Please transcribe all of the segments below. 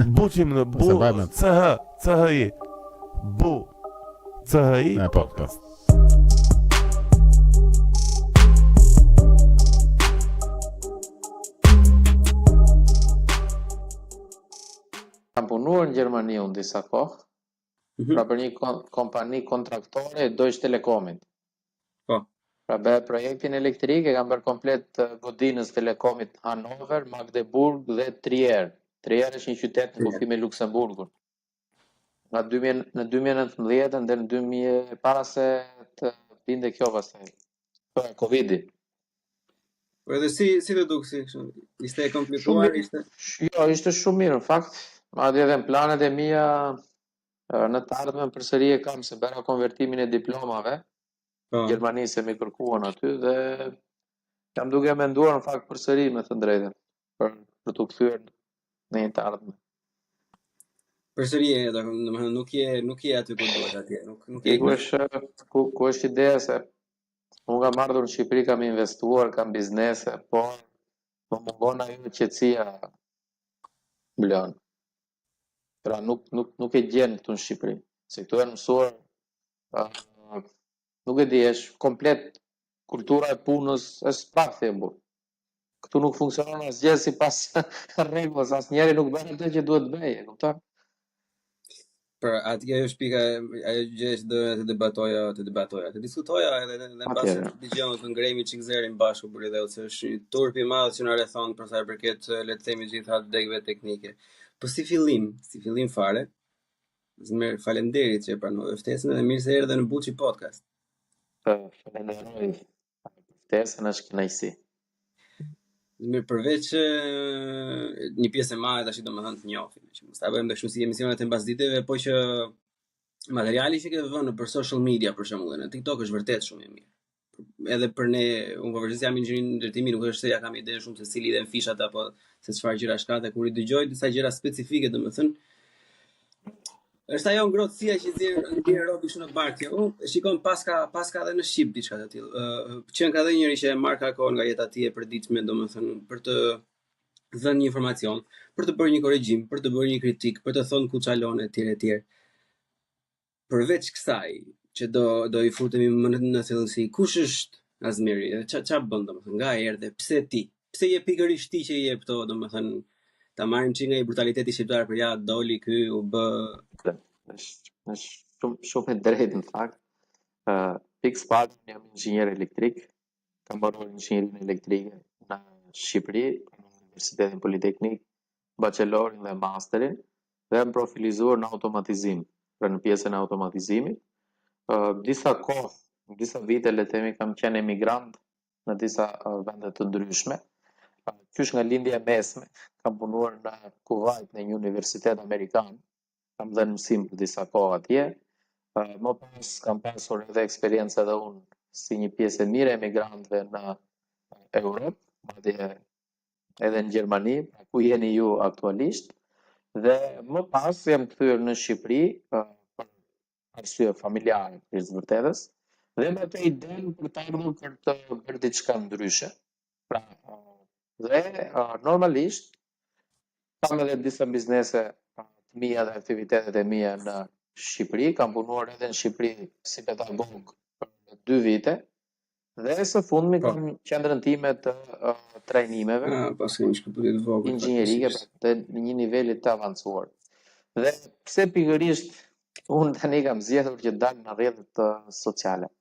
Buçi më bu C H C H I Bu C H I Ne po, po. Kam punuar në Gjermani unë disa kohë, mm -hmm. pra për një kompani kontraktore e Deutsche Telekomit. Po. Pra bëja projektin elektrik e kam bërë komplet godinës Telekomit Hanover, Magdeburg dhe Trier. Trier është një qytet në kufi me Luksemburgun. Nga 2000, në 2019 deri në 2000 para se të binte kjo pastaj. Po, Covidi. Po edhe si si t'u duk si kështu? Ishte e komplikuar, ishte. Jo, ishte shumë mirë në fakt. Madje edhe në planet e mia në të ardhmen përsëri e kam se bëra konvertimin e diplomave. Po. Gjermani se m'i kërkuan aty dhe jam duke menduar në fakt përsëri me thënë të drejtën për për t'u kthyer në një të ardhme. Përsëri e, domethënë nuk je nuk je aty ku duhet atje, nuk nuk je. Ku është ku ku është ideja se unë kam ardhur në Shqipëri, kam investuar, kam biznese, por më mungon ajo qetësia Blon. Pra nuk nuk nuk e gjen këtu në Shqipëri, se këtu janë mësuar uh, nuk e di, është komplet kultura e punës është sprapthi e burrë. Këtu nuk funksionon asgjë sipas rregullës, asnjeri nuk bën atë që duhet të bëjë, e kupton? Për atë kjo është pika ajo gjë që doja të debatoja, të debatoja, të diskutoja edhe edhe dhe mbase të dëgjojmë të ngremi çik zërin bashkë për ide se është një turp i madh që na rrethon për sa i përket le të themi gjitha degëve teknike. Po si fillim, si fillim fare, Zmer, faleminderit që e pranove ftesën dhe mirë se erdhe në Buçi Podcast. Falenderoj ftesën është kënaqësi. Mirë, përveç një pjesë e madhe tash domethënë të njohim, që mos ta bëjmë kështu si emisionet e mbasditeve, po që materiali që ke vënë nëpër social media për shembull në TikTok është vërtet shumë i mirë. Edhe për ne, unë po vërtet jam inxhinier ndërtimi, nuk është se ja kam idenë shumë se si lidhen fishat apo se çfarë gjëra ka dhe kur i dëgjoj disa gjëra specifike, domethënë Është ajo ngrohtësia që nxjerr nxjerr robi kështu në bark që u shikon paska paska edhe në shqip diçka të tillë. Ë uh, qenka edhe njëri që e marrka kohën nga jeta e tij e përditshme, domethënë për të dhënë një informacion, për të bërë një korrigjim, për të bërë një kritikë, për të thënë ku çalon etj etj. Përveç kësaj që do do i futemi më në, në thellësi, kush është Azmiri? Ça ça bën domethënë? Nga erdhe? Pse ti? Pse je pikërisht ti që i jep këto, domethënë, ta marrim çik nga i brutaliteti shqiptar për ja doli ky u bë është është shumë shumë e drejtë në fakt. Ë uh, pikë së pari jam inxhinier elektrik, kam mbaruar inxhinierinë elektrike në Shqipëri, në Universitetin Politeknik, bachelorin dhe masterin dhe jam profilizuar në automatizim, pra në pjesën e automatizimit. Uh, disa kohë, disa vite le të themi kam qenë emigrant në disa vende të ndryshme. Qysh nga lindja e mesme, kam punuar në Kuwait në një universitet amerikan, kam dhënë mësim për disa kohë atje. Më pas kam pasur edhe eksperiencë edhe unë si një pjesë e mirë e emigrantëve në Europë, madje edhe në Gjermani, pra ku jeni ju aktualisht. Dhe më pas jam kthyer në Shqipëri për arsye familjare për së vërtetës dhe me atë idenë për të ardhur për të bërë diçka ndryshe. Pra, dhe normalisht kam edhe disa biznese të mia dhe aktivitetet e mia në Shqipëri, kam punuar edhe në Shqipëri si pedagog për dy vite, Dhe së fundmi po. kam qendrën time të uh, trajnimeve. Ah, pas kemi shkëputje të vogël. Inxhinierike pra, të një niveli të avancuar. Dhe pse pikërisht unë tani kam zgjedhur që të dal në rrjetet sociale.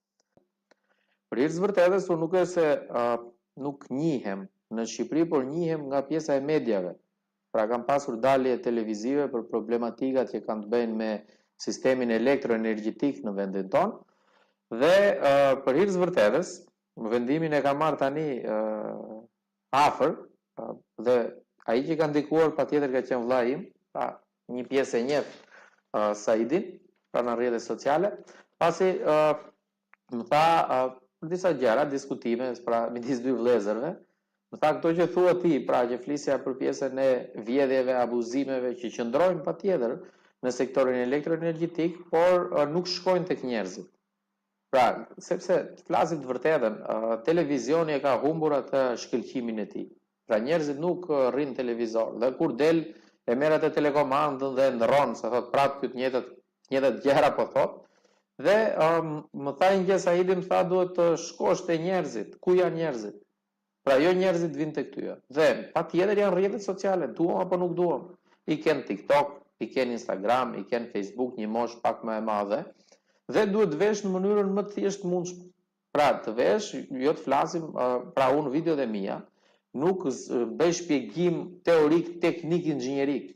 Për hir të vërtetës, unë nuk është se uh, nuk njihem në Shqipëri, por njihem nga pjesa e mediave. Pra kam pasur dalje televizive për problematikat që kanë të bëjnë me sistemin elektroenergjetik në vendin tonë. Dhe uh, për hir të vërtetës, vendimin e kam marrë tani uh, afër uh, dhe ai që ka ndikuar patjetër ka qenë vëllai im, pra një pjesë e njeh uh, Saidin, pra në rrjetet sociale, pasi uh, më tha uh, për disa gjëra, diskutime, pra midis dy vëllezërve, më tha këto që thua ti, pra që flisja për pjesën e vjedhjeve, abuzimeve që qëndrojnë patjetër në sektorin elektroenergjetik, por uh, nuk shkojnë tek njerëzit. Pra, sepse të flasim të vërtetën, uh, televizioni e ka humbur atë shkëlqimin e tij. Pra njerëzit nuk rrinë televizor dhe kur del e merr atë telekomandën dhe e ndërron, se thotë prapë ky të njëjtat të njëjtat gjëra po thotë. Dhe um, më tha një gjë Saidi më tha duhet të shkosh te njerëzit, ku janë njerëzit? Pra jo njerëzit vijnë tek ty. Dhe patjetër janë rrjetet sociale, duam apo nuk duam. I ke në TikTok, i ke në Instagram, i ke në Facebook, një moshë pak më e madhe dhe duhet të vesh në mënyrën më të thjeshtë të mundshme. Pra të vesh, jo të flasim, pra unë videot e mia nuk bëj shpjegim teorik, teknik, inxhinierik,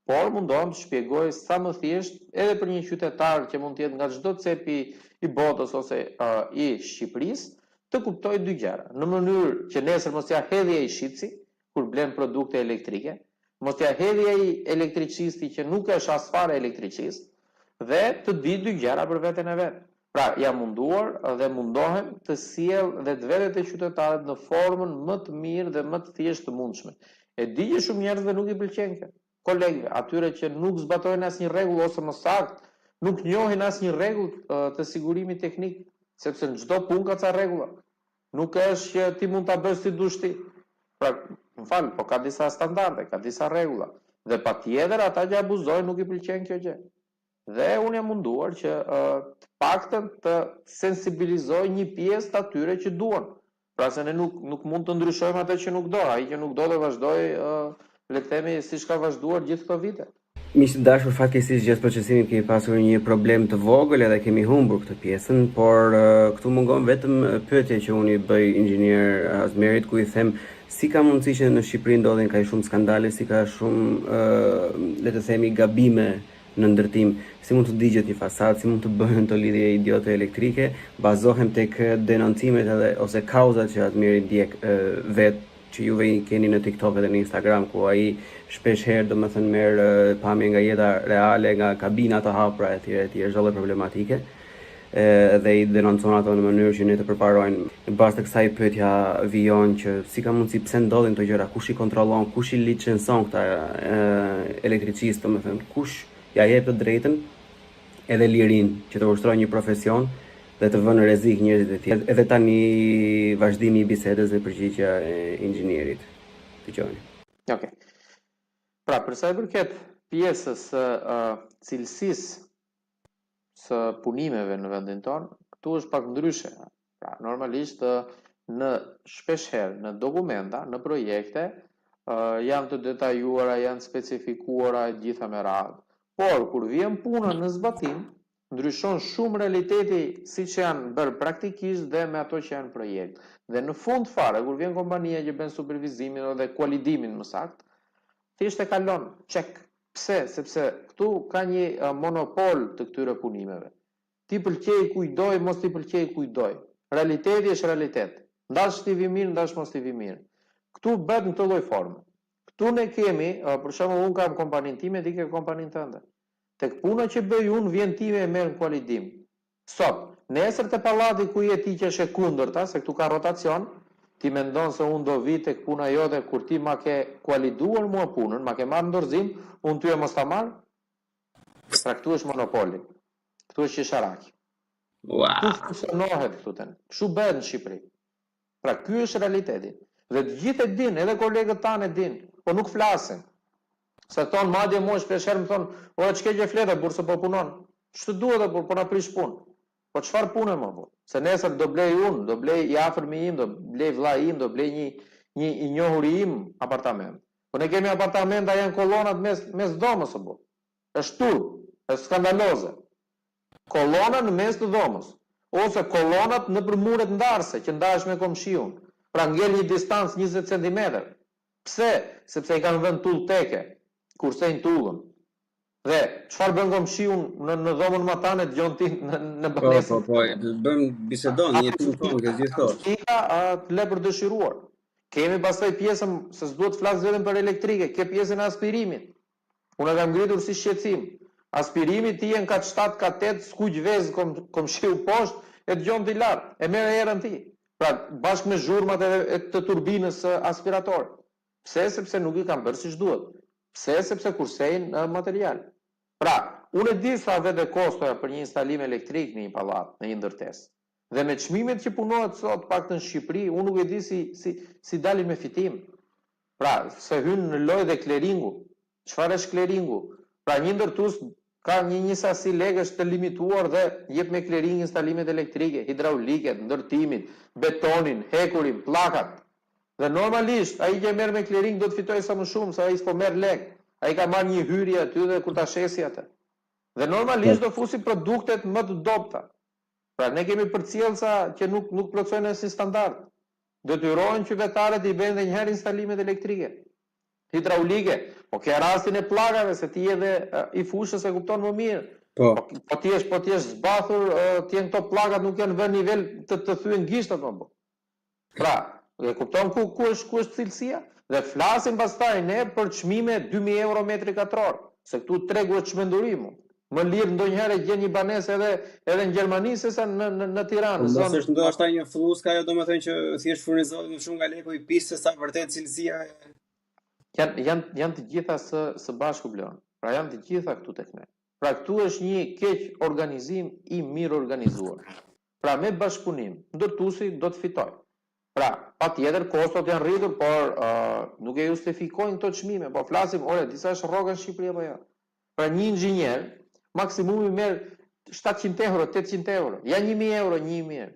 por mundohem të shpjegoj sa më thjesht edhe për një qytetar që mund të jetë nga çdo cep i, i botës ose uh, i Shqipërisë, të kuptojë dy gjëra, në mënyrë që nesër mos t'ia hedhë ai shitësi kur blen produkte elektrike, mos t'ia hedhë ai elektricisti që nuk është as fare elektricist dhe të di dy gjëra për veten e vet. Pra, jam munduar dhe mundohem të sjell dhe të vete te qytetarët në formën më të mirë dhe më të thjeshtë të mundshme. E di që shumë njerëzve nuk i pëlqen kjo. Kolegëve, atyre që nuk zbatojnë asnjë rregull ose më saktë, nuk njohin asnjë rregull të sigurimit teknik, sepse në çdo punë ka ca rregulla. Nuk është që ti mund ta bësh si dush ti. Pra, më fal, po ka disa standarde, ka disa rregulla. Dhe patjetër ata që abuzojnë nuk i pëlqen kjo gjë. Dhe unë jam munduar që të paktën të sensibilizoj një pjesë të atyre që duan. Pra se ne nuk nuk mund të ndryshojmë atë që nuk do, ai që nuk do do vazhdojë le të themi siç ka vazhduar gjithë këto vite. Miq të dashur, fatkeqësisht gjatë procesimit kemi pasur një problem të vogël edhe kemi humbur këtë pjesën, por këtu mungon vetëm pyetja që unë i bëj inxhinier Azmerit ku i them si ka mundësi që në Shqipëri ndodhin kaq shumë skandale, si ka shumë le të themi gabime në ndërtim, si mund të digjet një fasadë, si mund të bëhen këto lidhje idiote elektrike, bazohem tek denoncimet edhe ose kauzat që Azmiri ndjek vetë që juve i keni në TikTok edhe në Instagram ku ai shpesh herë domethënë merr pamje nga jeta reale, nga kabina të hapura etj etj, çdo lloj problematike dhe i denoncon ato në mënyrë që ne të përparojmë. Në bazë të kësaj pyetja vijon që si ka mundësi pse ndodhin këto gjëra, kush i kontrollon, kush i licenson këta elektricistë, domethënë kush ja jep të drejtën edhe lirinë që të ushtrojnë një profesion dhe të vënë në rrezik njerëzit e tjerë. Edhe tani vazhdimi i bisedës dhe përgjigjja e inxhinierit. Dëgjoni. Okej. Okay. Pra, për sa i përket pjesës së uh, cilësisë së punimeve në vendin tonë, këtu është pak ndryshe. Pra, normalisht në shpesh herë në dokumenta, në projekte, janë të detajuara, janë specifikuara e gjitha me radhë. Por kur vjen puna në zbatim, ndryshon shumë realiteti siç janë bërë praktikisht dhe me ato që janë projekt. Dhe në fund fare, kur vjen kompania që bën supervizimin dhe kualidimin më saktë, thjesht e kalon, check, Pse? Sepse këtu ka një monopol të këtyre punimeve. T'i pëlqejë kujt dojë, mos t'i pëlqejë kujt dojë. Realiteti është realitet. N'dash t'i vijë mirë, n'dash mos t'i vijë mirë. Këtu bëhet në këtë lloj forme. Këtu ne kemi, për shembull unë kam kompaninë time, ti ke kompaninë tënde. Tek puna që bëj unë vjen ti e merr në kualidim. Sot, nesër te pallati ku je ti që është e kundërta, se këtu ka rotacion, ti mendon se unë do vij tek puna jote kur ti ma ke kualiduar mua punën, ma ke marrë në dorëzim, unë ty e mos ta marr? Pra këtu është monopoli. Këtu është qesharaki. Ua. Këtu funksionohet këtu tani. Kështu bëhet në Shqipëri. Pra ky është realiteti. Dhe të gjithë e dinë, edhe kolegët tanë e dinë, po nuk flasin. Se thonë madje mua shpesh herë më thonë, "Ore ç'ke që flet burrë se po punon." Ç'të duhet o burrë, po na prish punë. Po çfarë pune mo burrë? Se nesër do blej unë, do blej i afërmi im, do blej vëllai im, do blej një një i njohuri im apartament. Po ne kemi apartamenta janë kollonat mes mes dhomës o burrë. Është turp, është skandaloze. Kollona në mes të dhomës, ose kollonat nëpër muret ndarëse që ndahesh me komshiun. Pra ngel një distancë 20 centimetër. Pse? Sepse i kanë vënë tullë teke, kursejnë tullën. Dhe çfarë bën komshiu në në dhomën matanë e dëgjon ti në në Po, banesën po, po, bën bisedon, një ping pong e gjithë kohës. Akustika të le për dëshiruar. Kemi pastaj pjesën, se s'duhet të flas vetëm për elektrike, ke pjesën e aspirimit. Unë e kam ngritur si shqetësim. Aspirimi ti je në kat 7, kat 8, skuq vezë kom, komshiu poshtë, e dëgjon ti lart, e merr erën ti. Pra, bashkë me zhurmat edhe e të turbinës së aspiratorit. Pse? Sepse nuk i kanë bërë siç duhet. Pse? Sepse kursejnë material. Pra, unë e di sa vete kostoja për një instalim elektrik në një pallat, në një ndërtesë. Dhe me çmimet që punohet sot, paktën në Shqipëri, unë nuk e di si si si dalin me fitim. Pra, se hyn në lojë dhe kleringu. Çfarë është kleringu? Pra një ndërtues ka një një sasi lekësh të limituar dhe jep me klering instalimet elektrike, hidraulike, ndërtimit, betonin, hekurin, pllakat. Dhe normalisht ai që e merr me klering do të fitojë sa më shumë, se ai s'po merr lek. Ai ka marrë një hyrje aty dhe kur ta shesi atë. Dhe normalisht do fusi produktet më të dobëta. Pra ne kemi përcjellësa që nuk nuk plotësojnë asnjë standard. Detyrohen qytetarët i bëjnë edhe një herë instalimet elektrike. Hidraulike. Po ke rastin e pllakave se ti edhe i fushës e kupton më mirë. Po. Po, po ti jesh po ti jesh zbathur, ti janë këto pllakat nuk janë vënë nivel të të thyen gishtat më po. Pra, e kupton ku ku është ku është cilësia? Dhe flasim pastaj ne për çmime 2000 euro metri katror, se këtu tregu është çmenduri mu. Më lirë ndonjëherë e gjen një banesë edhe edhe në Gjermani sesa në në, në Tiranë, në zonë. Është ndoshta një flluskë ajo domethënë që thjesht furnizohet më shumë nga leku i pistë se sa vërtet cilësia e janë janë janë të gjitha së së bashku Bleon. Pra janë të gjitha këtu tek ne. Pra këtu është një keqorganizim i mirëorganizuar. Pra me bashkëpunim, ndërtuesi do të fitojë. Pra, patjetër kostot janë rritur, por uh, nuk e justifikojnë këto çmime. Po flasim, ore, di sa është rroga në Shqipëri apo jo? Pra një inxhinier maksimumi merr 700 euro, 800 euro, ja 1000 euro një mirë.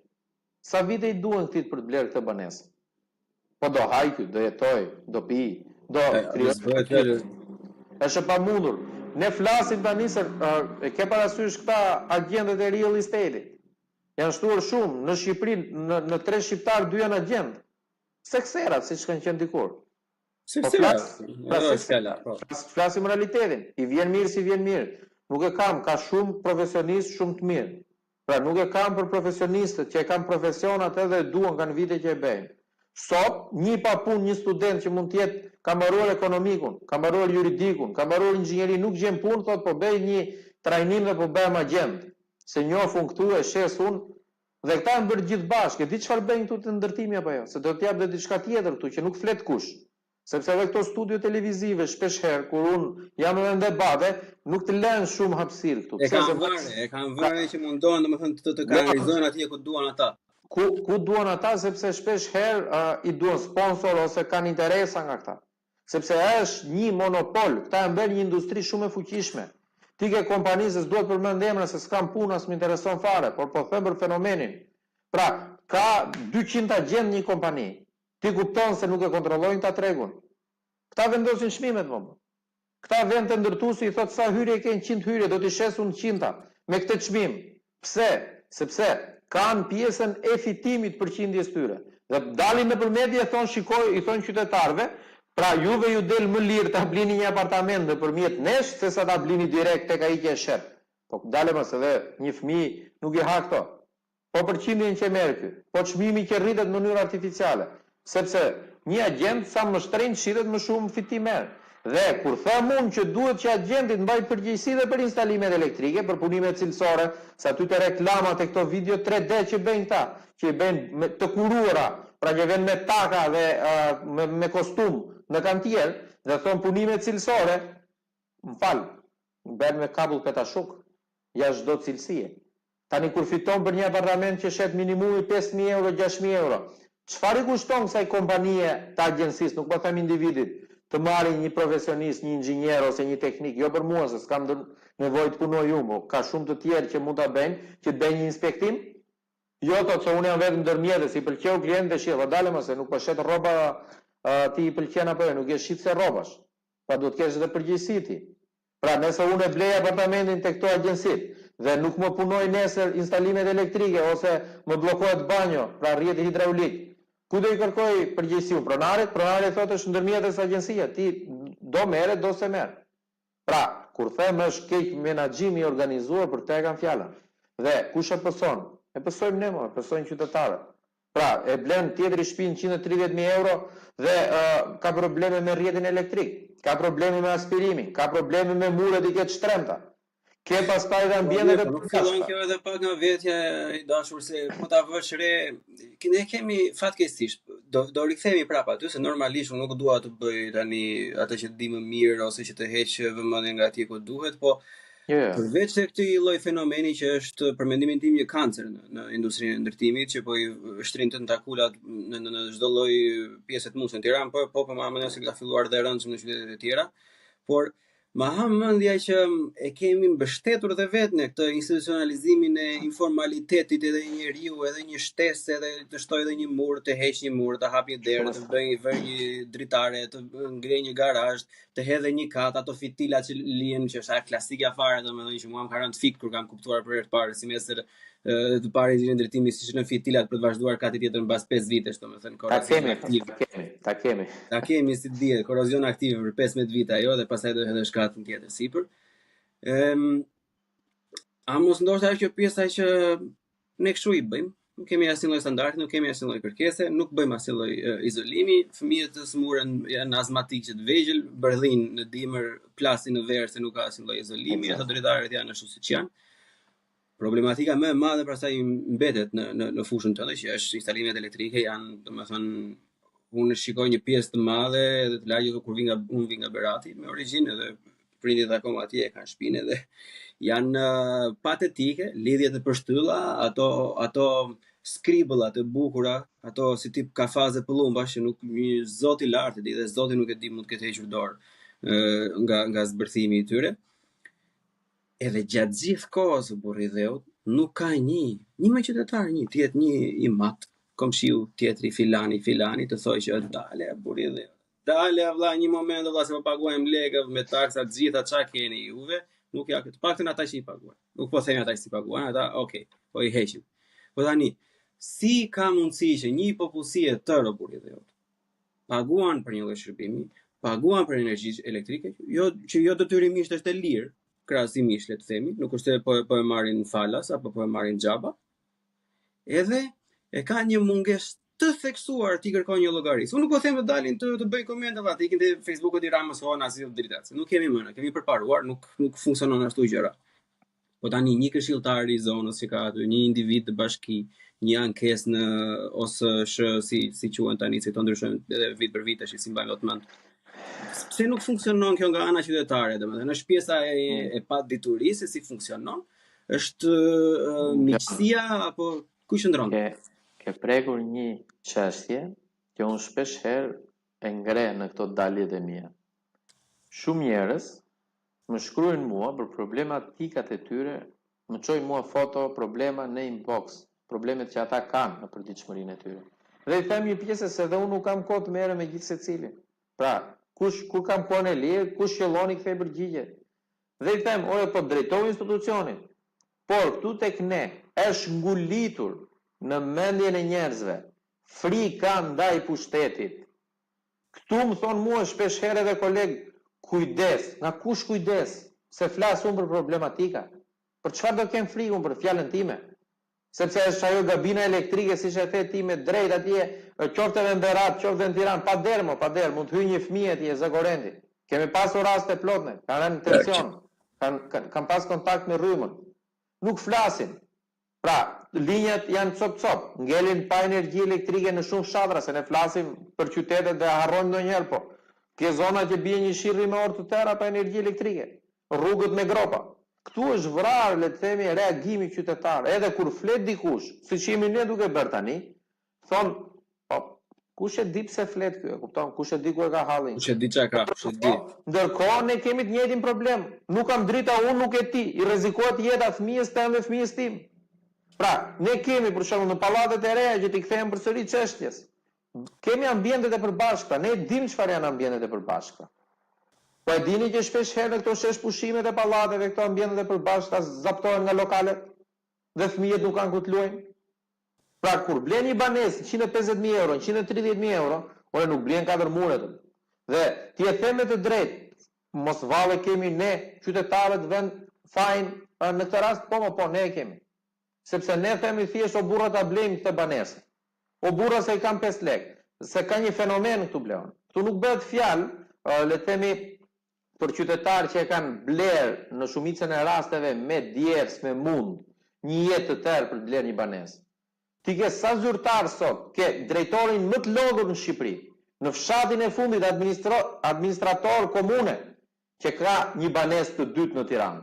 Sa vite i duhen këtij për të blerë këtë banesë? Po do hajë ky, do jetojë, do pijë, do krijojë. Është e pamundur. Ne flasim tani se e ke parasysh këta agjentët e real estate-it. Janë shtuar shumë në Shqipëri, në në tre shqiptarë dy janë agjentë. Sekserat, siç kanë qenë dikur. Po flas, pra se fjala, po. Flasim realitetin. I vjen mirë s'i vjen mirë. Nuk e kam, ka shumë profesionistë shumë të mirë. Pra nuk e kam për profesionistët që e kanë profesion atë dhe e duan, kanë vite që e bëjnë. Sot, një pa punë, një student që mund të jetë ka mbaruar ekonomikun, ka mbaruar juridikun, ka mbaruar inxhinierinë, nuk gjen punë, thotë po bëj një trajnim dhe po bëhem agjent. Se njoh unë këtu e shes unë Dhe këta janë bërë gjithë bashkë, e di çfarë bëjnë këtu te ndërtimi apo jo? Se do të jap dhe diçka tjetër këtu që nuk flet kush. Sepse edhe këto studio televizive shpesh herë kur unë jam edhe në debate, nuk të lënë shumë hapësirë këtu. E kam vënë, e kam vënë që mundohen domethënë të të kanalizojnë atje ku duan ata. Ku ku duan ata sepse shpesh herë uh, i duan sponsor ose kanë interesa nga këta. Sepse është një monopol, këta janë bërë një industri shumë e fuqishme. Ti ke kompani se s'dua të përmend emra se s'kam punë as më intereson fare, por po them për fenomenin. Pra, ka 200 agjentë një kompani. Ti kupton se nuk e kontrollojnë këta tregun. Këta vendosin çmimet mo. Këta vjen te ndërtuesi i thotë sa hyrje ke 100 hyrje, do t'i shes unë 100 me këtë çmim. Pse? Sepse kanë pjesën e fitimit përqindjes tyre. Dhe dalin nëpër media thonë shikoj, i thonë qytetarëve, pra juve ju del më lirë ta blini një apartament nëpërmjet nesh sesa ta blini direkt tek ai që e shet. Po dale mos edhe një fëmijë nuk i ha këto. Po përqindjen që merr ky, po çmimi që rritet në mënyrë artificiale, sepse një agjent sa më shtrenjtë shitet më shumë fitim merr. Dhe kur them unë që duhet që agjenti të mbajë përgjegjësi dhe për instalimet elektrike, për punimet cilësore, se aty te reklamat e këto video 3D që bëjnë këta, që i bëjnë me, të kuruara, pra që vjen me taka dhe uh, me, me kostum në kantier dhe thon punime cilësore, më fal, bëhen me kabull petashuk, jashtë çdo cilësie. Tani kur fiton për një apartament që shet minimumi 5000 euro, 6000 euro, çfarë i kushton kësaj kompanie të agjencisë, nuk po them individit, të marrë një profesionist, një inxhinier ose një teknik, jo për mua se s'kam nevojë të punoj unë, po ka shumë të tjerë që mund ta bëjnë, që të bëjnë një inspektim? Jo thotë se unë jam vetëm ndërmjetës, i pëlqeu klientit dhe shihet, po dale mos se nuk po shet rroba ti i pëlqen apo jo, nuk je shitëse rrobash. Pra duhet të kesh edhe përgjegjësi ti. Pra nëse unë e blej apartamentin te këto agjencitë dhe nuk më punojnë nesër instalimet elektrike ose më bllokohet banjo, pra rrjeti hidraulik, kujt do i kërkoj përgjegjësi unë? Pronarit? Pronari thotë është ndërmjetës agjencia, ti do merre, do s'e merr. Pra, kur them është keqmenaxhim i organizuar, për këtë e kam fjalën. Dhe kush e pëson? E pësojmë ne, mo, e pësojnë qytetarët. Pra, e blen tjetri shtëpinë 130.000 euro dhe uh, ka probleme me rrjetin elektrik, ka probleme me aspirimin, ka probleme me muret i ke të shtremta. Ke pastaj dhe ambientet e po, nuk fillon kjo edhe pak nga vetja i dashur se po ta vësh re, ne kemi fatkeqësisht do do rikthehemi prapa aty se normalisht unë nuk dua të bëj tani atë që di më mirë ose që të heq vëmendjen nga atje ku duhet, po Jo, jo. Përveç se këtij lloj fenomeni që është për mendimin tim një kancer në, në industrinë e ndërtimit që po i shtrin tentakulat në në, në çdo lloj pjese të mundshme në Tiranë, po po po ma mendoj se ka filluar dhe rëndshëm në qytetet e tjera. Por ma ha mendja që e kemi mbështetur dhe vetë ne këtë institucionalizimin e informalitetit edhe njeriu edhe një shtesë edhe të shtoj edhe një mur, të heq një mur, të hap një derë, të bëj vër një dritare, të ngrej një garazh, të hedhë një kat ato fitila që lihen që është ajo klasikja fare domethënë që mua më ka rënë fik kur kam kuptuar për herë të parë semestër të parë inxhinieri ndërtimi si lënë fitilat për të vazhduar kati tjetër mbas 5 vitesh, domethënë Ta kemi, aktiv. Ta kemi, ta kemi. Ta kemi si dihet, korrozion aktiv për 15 vite ajo dhe pastaj do të hedhësh katin tjetër sipër. Ëm a mos ndoshta është kjo pjesa që ne kështu i bëjmë, nuk kemi asnjë lloj standardi, nuk kemi asnjë lloj kërkese, nuk bëjmë asnjë lloj izolimi, fëmijët të sëmuren janë azmatikë që të vegjël, bërllin në dimër, plasin në verë se nuk ka asnjë lloj izolimi, ato dritaret janë ashtu siç janë. Problematika më e madhe pastaj mbetet në në në fushën tënde që është instalimet elektrike janë, domethënë unë shikoj një pjesë të madhe edhe të lagjes kur vi nga unë vi nga Berati me origjinë edhe prindërit akoma atje e kanë shpinë edhe janë uh, patetike, lidhjet e pështylla, ato ato skribëllat e bukura, ato si tip kafaze pëllumbash që nuk një zot i lartë e di dhe zoti nuk e di mund të ketë hequr dorë nga nga zbërthimi i tyre. Edhe gjatë gjithë kohës o burri i dheut, nuk ka një, një me qytetar një, të jetë një i mat, komshiu, tjetri, filani, filani, të thojë që dale burri i dheut. Dale vlla një moment vlla se po paguajmë lekë me taksa të gjitha ça keni juve, nuk ja të paktën ata që i paguajnë. Nuk po themi ata që s'i paguajnë, ata okay, po i heqim. Po tani, si ka mundësi që një popullsi e tërë o burri i dheut, paguan për një lloj shërbimi, paguan për energji elektrike, jo që jo detyrimisht është e lirë, krahasimisht le të themi, nuk është se po po e marrin falas apo po e marrin xhaba. Edhe e ka një mungesë të theksuar t'i kërkojnë një llogari. Unë nuk po them të dalin të të bëjnë komente valla, të ikin te Facebooku i Ramës o na sill dritat. Se nuk kemi më, ne kemi përparuar, nuk nuk funksionon ashtu gjëra. Po tani një këshilltar i zonës që ka aty, një individ në bashki, një ankesë në OSSH si si quhen tani, se këto ndryshojnë edhe vit për vit tash s'i mbaj dot mend. Pse nuk funksionon kjo nga ana qytetare, domethënë është pjesa e mm. e paditurisë se si funksionon, është uh, miqësia apo ku qëndron? Ke ke prekur një çështje që unë shpesh herë e ngre në këto daljet e mia. Shumë njerëz Më shkruajnë mua për problematikat e tyre, më çojnë mua foto, problema në inbox, problemet që ata kanë në përditshmërinë e tyre. Dhe i them një pjese se dhe unë nuk kam kohë të merrem me gjithsecilin. Pra, kush kur kam kohën e lirë, kush qëllon i kthej përgjigje. Dhe i them, ore po drejtohu institucionit. Por këtu tek ne është ngulitur në mendjen e njerëzve frika ndaj pushtetit. Këtu më thonë mua shpesh herë edhe kolegë, kujdes, nga kush kujdes, se flas unë për problematika. Për çfarë do kem frikë unë për fjalën time? Sepse është ajo gabina elektrike siç e the ti me drejt atje, qoftë edhe në Berat, qoftë edhe në Tiranë, pa derë mo, pa derë, mund të hyjë një fëmijë atje, zë korrenti. Kemi pasur raste plot ne, kanë rënë në tension, kanë kanë kanë pas kontakt me rrymën. Nuk flasin. Pra, linjat janë copë-copë, ngelin pa energji elektrike në shumë fshatra, se ne flasim për qytetet dhe harrojmë ndonjëherë, po ke zona që bie një shi rri me orë të tëra pa energji elektrike, rrugët me gropa. Këtu është vrarë, le të themi, reagimi qytetar. Edhe kur flet dikush, siç jemi ne duke bërë tani, Thonë, po, kush e di pse flet ky, e kupton? Kush e di ku e ka hallin? Kush e di çka ka, kush e di. Ndërkohë ne kemi të njëjtin problem. Nuk kam drita unë, nuk ke ti. I rrezikohet jeta fëmijës tënd dhe fëmijës tim. Pra, ne kemi për shembull në pallatet e reja që t'i kthehem përsëri çështjes. Kemi ambientet e përbashkëta, ne e dimë çfarë janë ambientet e përbashkëta. Po e dini që shpesh herë në këto sheshpushimet e pallateve, këto ambientet e përbashkëta zaptohen nga lokalet dhe fëmijët nuk kanë ku të luajnë? Pra kur blen një banesë 150.000 euro, 130.000 euro, ore nuk blien katër mure të. Dhe ti e the me të drejtë, mos vallë kemi ne qytetarët vend fajin në këtë rast, po mo po ne e kemi. Sepse ne themi thjesht o burra ta blejmë këtë banesë. O burra se i kam 5 lekë, se ka një fenomen këtu Bleon. Këtu nuk bëhet fjalë, le të themi për qytetarë që e kanë blerë në shumicën e rasteve me djersë, me mund, një jetë të tërë për të blerë një banesë. Ti ke sa zyrtarë sot, ke drejtorin më të lodhur në Shqipëri, në fshatin e fundit administro, administrator komune, që ka një banesë të dytë në Tiranë.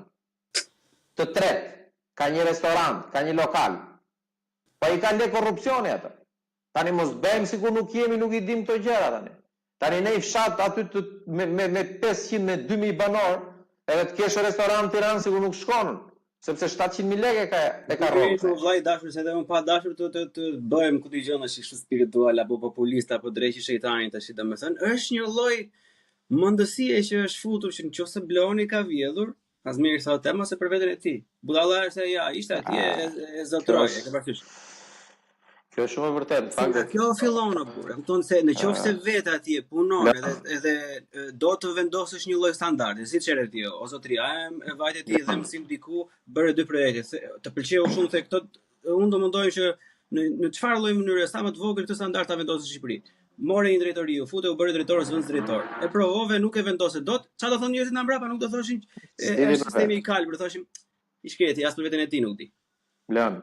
Të tretë, ka një restorant, ka një lokal. Po i ka lekë korrupsioni atë. Tani mos bëjmë sikur nuk jemi, nuk i dimë këto gjëra tani. Tani në një fshat aty të, me, me, me 500, me 2000 banorë, edhe të kesh restorant në Tiranë sikur nuk shkon, sepse 700.000 lekë e ka e ka rrogën. Nuk vllai i dashur se edhe unë pa dashur të të të bëhem ku di gjë tash kështu spiritual apo populist apo dreqi shejtani tash domethënë është një lloj mendësie që është futur që nëse Bleoni ka vjedhur, Azmiri thotë tema se për veten e tij. Budalla është ai, ja, ishte atje e, e zotëroi, e ke parasysh. Kjo është shumë e vërtetë, në fakt. Kjo fillon o burrë, e kupton se në qoftë se vetë atje punon edhe edhe do të vendosësh një lloj standardi, siç ere ti, o zotri, a e vajte ti dhe mësim diku, bëre dy projekte, se, të pëlqeu shumë se këto unë do mundohem që në në çfarë lloj mënyre sa më të vogël këtë standard ta vendosësh në Shqipëri. More një drejtori, u fute u bëre drejtor zëvendës drejtor. E provove, nuk e vendose dot. Çfarë do thonë njerëzit nga mbrapa, nuk do thoshin e, është sistemi i kalbur, do thoshin i shkreti, as për veten e tij nuk di. Bleon,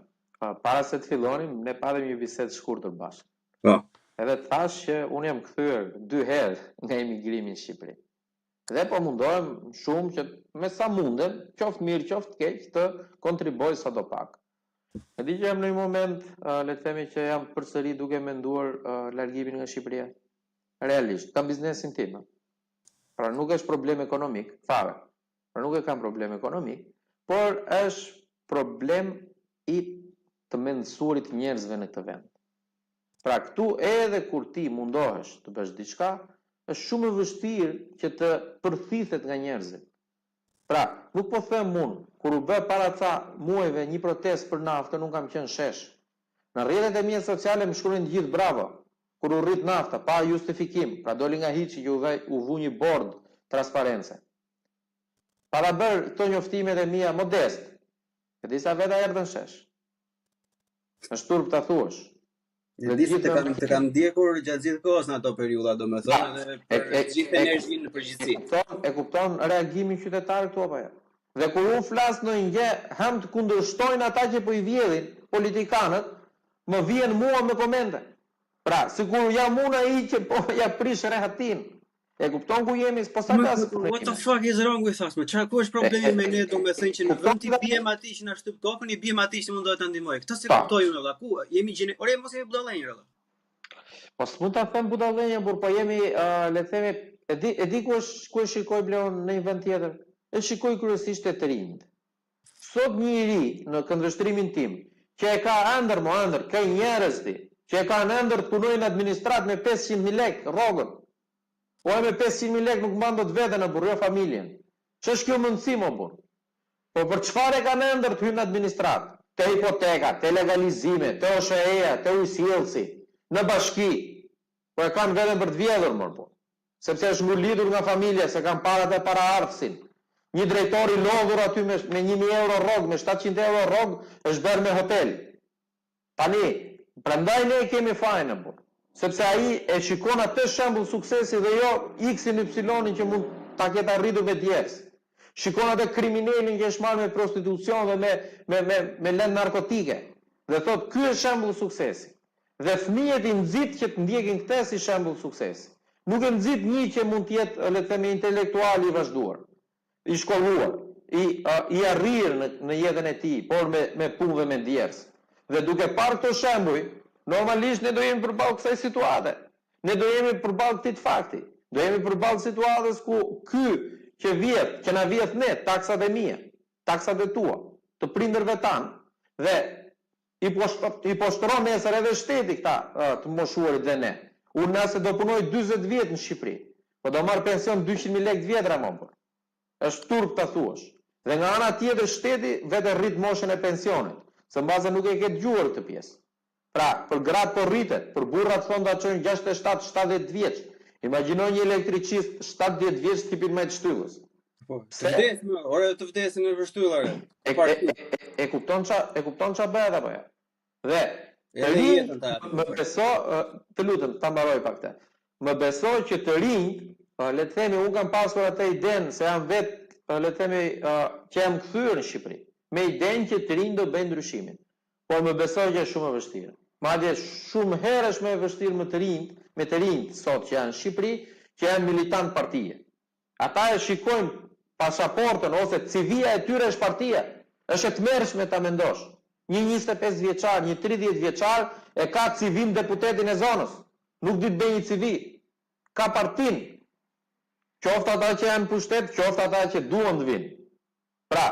para se të fillonim, ne patëm një bisedë të shkurtër bashkë. Po. Edhe të thashë që unë jam kthyer dy herë nga emigrimi në Shqipëri. Dhe po mundohem shumë që me sa mundem, qoftë mirë, qoftë keq, të kontribuoj sado pak. E di që jam në një moment, uh, le të themi që jam përsëri duke menduar uh, largimin nga Shqipëria. Realisht, kam biznesin tim. Pra nuk është problem ekonomik, fare. Pra nuk e kam problem ekonomik, por është problem i të mendësuarit njerëzve në këtë vend. Pra këtu edhe kur ti mundohesh të bësh diçka, është shumë e vështirë që të përthithet nga njerëzit. Pra, nuk po them unë, kur u bë para ca muajve një protestë për naftën, unë kam qenë në shesh. Në rrjetet e mia sociale më shkruanin të gjithë bravo, kur u rrit nafta, pa justifikim, pra doli nga hiçi që u ve, u vu një bord transparence. Pata bërë këto njoftimet e mia modest, e disa veta erdhën në shesh. Është turp ta thuash. E di se të kam të kam ndjekur gjatë gjithë kohës në ato periudha, domethënë edhe për e, gjithë energjinë në përgjithësi. E kupton, e kupton reagimin qytetar këtu apo jo? Dhe kur unë flas ndonjë gjë, hëm të kundërshtojnë ata që po i vjedhin politikanët, më vjen mua me komente. Pra, sikur jam unë ai që po ja prish rehatinë. E kupton ku jemi, po sa ka What the fuck is wrong with us? Më çfarë ku është problemi me ne, domethënë që në vend t'i biem atij që na shtyp kokën, i biem atij që mundohet ta ndihmojë. Këtë s'e kuptoj unë valla. Ku jemi gjene? Ore mos jemi budallenj valla. Po s'mund ta them budallenj, por po jemi, uh, le të themi, e di e di ku është ku e shikoj Bleon në një vend tjetër. E shikoj kryesisht te të rinjtë. Sot një i ri, në këndvështrimin tim, që e ka ëndërr, mo ëndërr, ke njerëz ti, që e kanë ëndërr të punojnë në administratë me 500.000 lekë rrogën. Po e me 500.000 lekë nuk mban dot veten o burrë, jo familjen. Ç'është kjo mendësi mo burrë? Po për çfarë e kanë ëndërr të hyjnë në administratë? Te hipoteka, te legalizime, te OSHEE-ja, te ujësjellësi, në bashki. Po e kanë vetëm për të vjedhur mor burrë. Sepse është ngulitur nga familja, se kanë parat e paraardhësin. Një drejtor i lodhur aty me me 1000 euro rrogë, me 700 euro rrogë, është bërë me hotel. Tani, prandaj ne kemi fajin o burrë. Sepse ai e shikon atë shembull suksesi dhe jo X-in, Y-in që mund ta ketë arritur me djersë. Shikon atë kriminelin që është marrë me prostitucion dhe me me me me lëndë narkotike dhe thotë ky është shembull suksesi. Dhe fëmijët i nxit që të ndjekin këtë si shembull suksesi. Nuk e nxit një që mund të jetë, le të themi, intelektual i vazhduar, i shkolluar, i i arrirë në në jetën e tij, por me me punë dhe me djersë. Dhe duke parë këto shembuj, normalisht ne do jemi përballë kësaj situate. Ne do jemi përballë këtij fakti. Do jemi përballë situatës ku ky që vjedh, që na vjedh ne, taksat e mia, taksat e tua, të prindërve tanë, dhe I i poshtëron nesër edhe shteti këta të moshuarit dhe ne. Unë nëse do punoj 40 vjet në Shqipëri, po do marr pension 200.000 lekë të vjetra mo burrë. Është turp ta thuash. Dhe nga ana tjetër shteti vetë rrit moshën e pensionit, se mbase nuk e ke dëgjuar këtë pjesë. Pra, për gratë po rritet, për burrat thonë ta çojnë 67, 70 vjeç. Imagjino një elektricist 70 vjeç të hipin majë të shtyllës. Po, të vdes më, ore të vdesin në shtyllë ore. E, e, e, e kupton ça, e kupton ça bëhet apo jo? Dhe të rinj, më beso, të lutem, ta mbaroj pak këtë. Më beso që të rinj, le të themi, unë kam pasur atë idenë se jam vetë, le të themi, që jam kthyer në Shqipëri, me idenë që të rinj do bëjnë ndryshimin. Por më beso që është shumë e vështirë. Madje shumë herë është më e vështirë me të rinjt, me të rinjt sot që janë në Shqipëri, që janë militant partie. Ata e shikojnë pasaportën ose CV-ja e tyre është partia. Është e tmerrshme ta mendosh. Një 25 vjeçar, një 30 vjeçar e ka CV-n deputetin e zonës. Nuk di të bëjë një CV. Ka partinë. Qoftë ata që janë në pushtet, qoftë ata që duan të vijnë. Pra,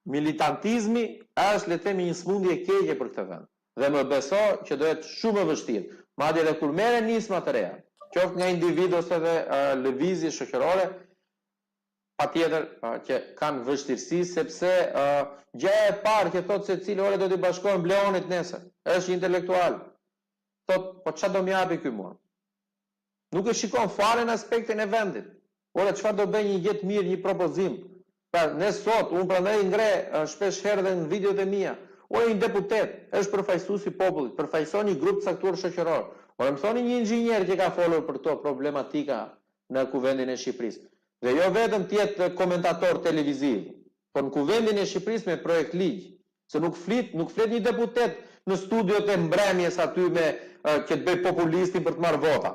militantizmi është le të themi një sëmundje e keqe për këtë vend. Dhe më beso që do jetë shumë e vështirë. Madje edhe kur merren nisma të reja, qoftë nga individë ose edhe lëvizje shoqërore, patjetër që kanë vështirësi sepse gjëja e parë që thotë secili ore do t'i bashkohem Bleonit nesër, është një intelektual. Thotë, po ça do më japi ky mua? Nuk e shikon fare në aspektin e vendit. Ore çfarë do bëj një gjë të mirë, një propozim. Pra ne sot, unë prandaj i ngre shpesh herë dhe në videot e mia. Ore një deputet është përfaqësues i popullit, përfaqëson një grup të caktuar shoqëror. Ore më thoni një inxhinier që ka folur për këto problematika në Kuvendin e Shqipërisë. Dhe jo vetëm të jetë komentator televiziv, por në Kuvendin e Shqipërisë me projektligj. Se nuk flit, nuk flet një deputet në studiot e mbrëmjes aty me që të bëjë populistin për të marrë vota.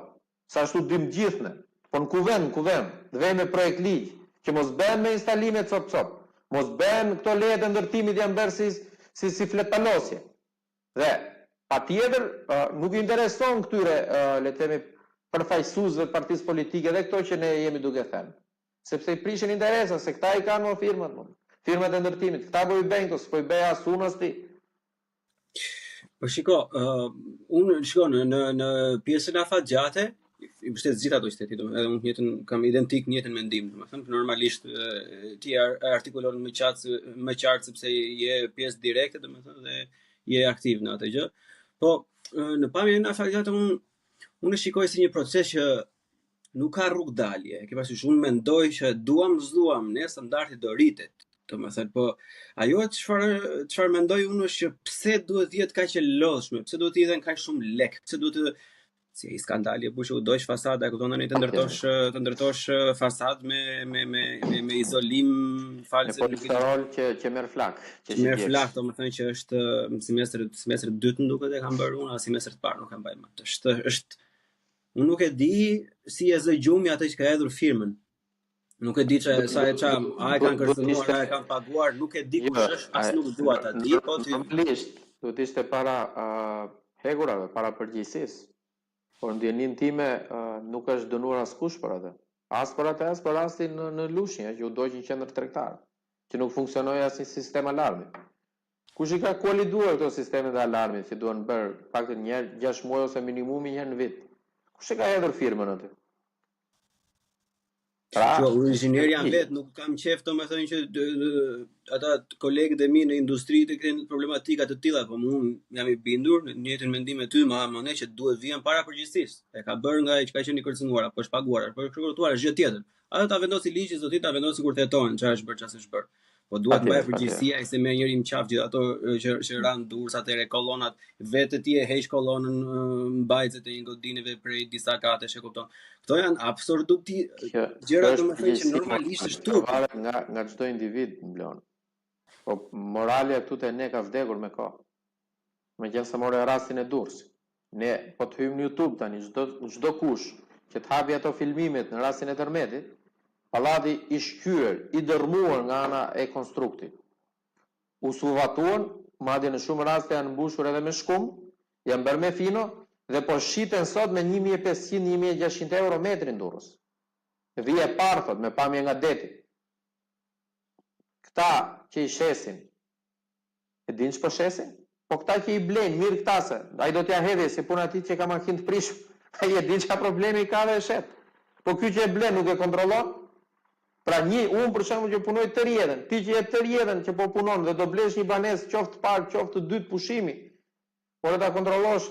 Se ashtu dimë të gjithë ne. Po në Kuvend, në Kuvend, të vejë me projektligj, që mos bëhen me instalime copë copë. Mos bëhen këto lejet e ndërtimit janë bërë si si si fletëpalosje. Dhe patjetër nuk i intereson këtyre le të themi përfaqësuesve të partisë politike dhe këto që ne jemi duke thënë. Sepse i prishin interesa, se këta i kanë mo firmat, mo. Firmat e ndërtimit, këta po i bëjnë këto, s'po i bëj as unë as ti. Po shiko, uh, unë shiko në në në pjesën afatgjate, i mbështes të gjitha ato që the ti, domethënë edhe unë të njëjtën kam identik të njëjtën mendim, domethënë normalisht ti e artikulon më qartë më qartë sepse je pjesë direkte, domethënë dhe je aktiv në atë gjë. Po në pamjen afatgjate unë unë e shikoj si një proces që nuk ka rrugëdalje. E ke parasysh, unë mendoj që duam s'duam, ne standardi do rritet. Domethënë, po ajo çfarë çfarë mendoj unë është që pse duhet të jetë kaq e lodhshme, pse duhet të hidhen kaq shumë lek, pse duhet të si ai skandali e që u dogj fasada, e kupton tani të ndërtosh të ndërtosh fasadë me me me me, me izolim false, me polisterol që që merr flak, që merr flak, domethënë që është semestri semestri të dytë më duket e kam bërë unë, as semestri të parë nuk e mbaj mend. Është është unë nuk e di si e zë gjumi atë që ka hedhur firmën. Nuk e di ça sa e ça, a e kanë kërcënuar, a e kanë paguar, nuk e di kush jo, është, as nuk dua ta di, po ti normalisht duhet të ishte para uh, hekurave, para përgjegjësisë. Por në dijeninë time uh, nuk është dënuar askush për atë. As për atë, as për rastin në, në Lushnjë, që u dogj një qendër tregtare, që nuk funksionoi asnjë sistem alarmi. Kush i ka kualiduar këto sistemet e alarmit që duhen bërë paktën një herë 6 muaj ose minimumi një herë në vit? Kush e ka hedhur firmën aty? Pra, jo, unë inxhinier jam vetë, nuk kam qejf domethënë që ata kolegët e mi në industri të kenë problematika të tilla, po unë jam i bindur në të njëjtin mendim me ty, ma më ne që duhet vihen para përgjegjësisë. E ka bërë nga ai që ka qenë i kërcënuar apo është paguar, apo është rekrutuar, është gjë tjetër. Atë ta vendosi ligji, zoti ta vendosi kur të hetohen, çfarë është bërë, çfarë s'është bërë. Po duhet të mbajë përgjegjësi ai se merr njëri në qafë gjithë ato që që ranë në Durrës atëherë kolonat, vetë ti e heq kolonën mbajtëse të një godine prej disa katesh, e kupton. Këto janë absurdi gjëra domethënë që normalisht është turp. Varet nga nga çdo individ Blon. Po moralja këtu te ne ka vdekur me kohë. Meqenëse more rastin e Durrësit. Ne po të hyjmë në YouTube tani, çdo çdo kush që të hapi ato filmimet në rastin e tërmetit, pallati i shqyer, i dërrmuar nga ana e konstruktit. U suvatuan, madje në shumë raste janë mbushur edhe me shkum, janë bërë me fino dhe po shiten sot me 1500 1600 euro metri në Durrës. Vija e parë thotë me pamje nga deti. Këta që i shesin E dinë ç'po shesin? Po këta që i blejnë, mirë këta se, ai do t'ia hedhë si puna e atij që ka makinë të prishur. Ai e di çfarë problemi ka dhe e shet. Po ky që e blen nuk e kontrollon? Pra një, unë për shembull që punoj tërë jetën, ti që je tërë jetën që po punon dhe do blesh një banesë qoftë të parë, qoftë të dytë pushimi, por e ta kontrollosh.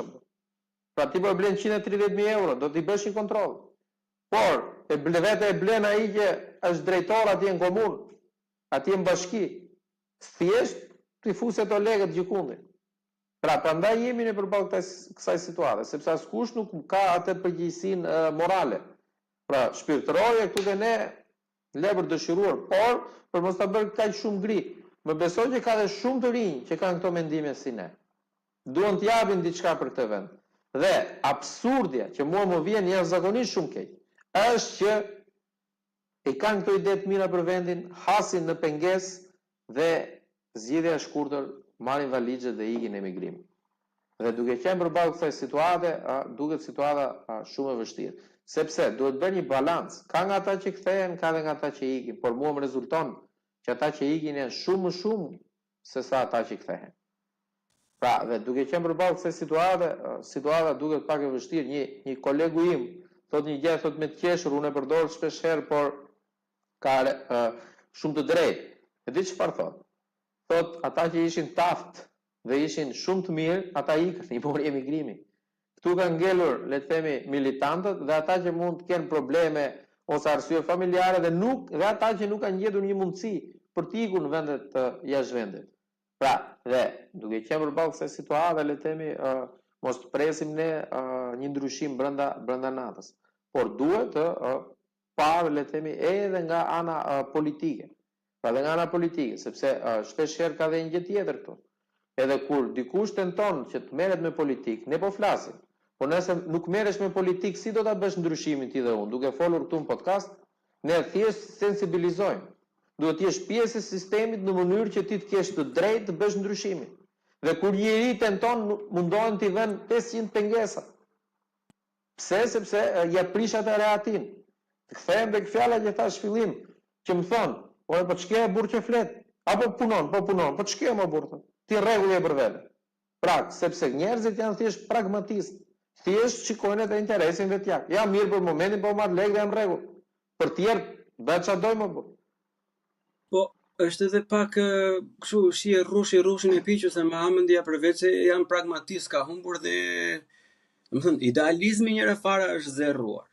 Pra ti po e blen 130.000 euro, do t'i bësh një kontroll. Por, e ble, vete e blen ai që është drejtor atje në komunë, atje në bashki, Thjesht t'i fusë ato lekët gjëkundi. Pra, prandaj jemi ne përballë kësaj kësaj situate, sepse askush nuk ka atë përgjegjësinë morale. Pra, shpirtërorja këtu te ne le për dëshiruar, por për mos ta bërë kaq shumë gri, më beso që ka dhe shumë të rinj që kanë këto mendime si ne. Duan të japin diçka për këtë vend. Dhe absurdja që mua më vjen jashtëzakonisht shumë keq, është që i kanë këto ide të mira për vendin, hasin në pengesë dhe zgjidhja e shkurtër, marrin valixhet dhe ikin në emigrim. Dhe duke qenë përballë kësaj situate, a, duket situata a, shumë e vështirë. Sepse duhet bërë një balancë. Ka nga ata që kthehen, ka dhe nga ata që ikin, por mua më rezulton që ata që ikin janë shumë më shumë se sa ata që kthehen. Pra, dhe duke qenë përballë kësaj situate, situata duket pak e vështirë. Një një kolegu im thotë një gjë, thotë me të qeshur, unë e përdor shpesh herë, por ka shumë të drejtë. E di çfarë thotë? Thotë ata që ishin të aftë dhe ishin shumë të mirë, ata ikën, i mori emigrimi. Këtu kanë ngelur, le të themi, militantët dhe ata që mund të kenë probleme ose arsye familjare dhe nuk dhe ata që nuk kanë gjetur një mundësi për të ikur në vendet jashtë vendit. Pra, dhe duke qenë përballë kësaj situate, le të themi, ë mos të presim ne ë një ndryshim brenda brenda natës, por duhet të ë parë, le të themi, edhe nga ana politike. Pra dhe nga ana politike, sepse shpesh herë ka dhe një gjë tjetër këtu. Edhe kur dikush tenton që të merret me politikë, ne po flasim. Po nëse nuk merresh me politikë, si do ta bësh ndryshimin ti dhe unë? Duke folur këtu në podcast, ne thjesht sensibilizojmë. Duhet të jesh pjesë e sistemit në mënyrë që ti të kesh të drejtë të bësh ndryshimin. Dhe kur një i ri tenton, mundohen t'i vënë 500 pengesa. Pse? Sepse ia prish atë rehatinë. Të kthehem tek fjala që thashë fillim, që më thonë, ore po ç'ke burrë që flet? Apo punon, po punon, po ç'ke mo burrë? Ti rregull je për vete. Pra, sepse njerëzit janë thjesht pragmatistë. Thjesht shikojnë edhe interesin vetjak. Jam mirë për momentin, po marr lekë dhe jam rregull. Për tjerë, bëj ça doj mo burrë. Po, është edhe pak kështu shi e rrushi rrushin e piqur se ma ha mendja përveç se janë pragmatist ka humbur dhe domethënë idealizmi njëherë fare është zeruar.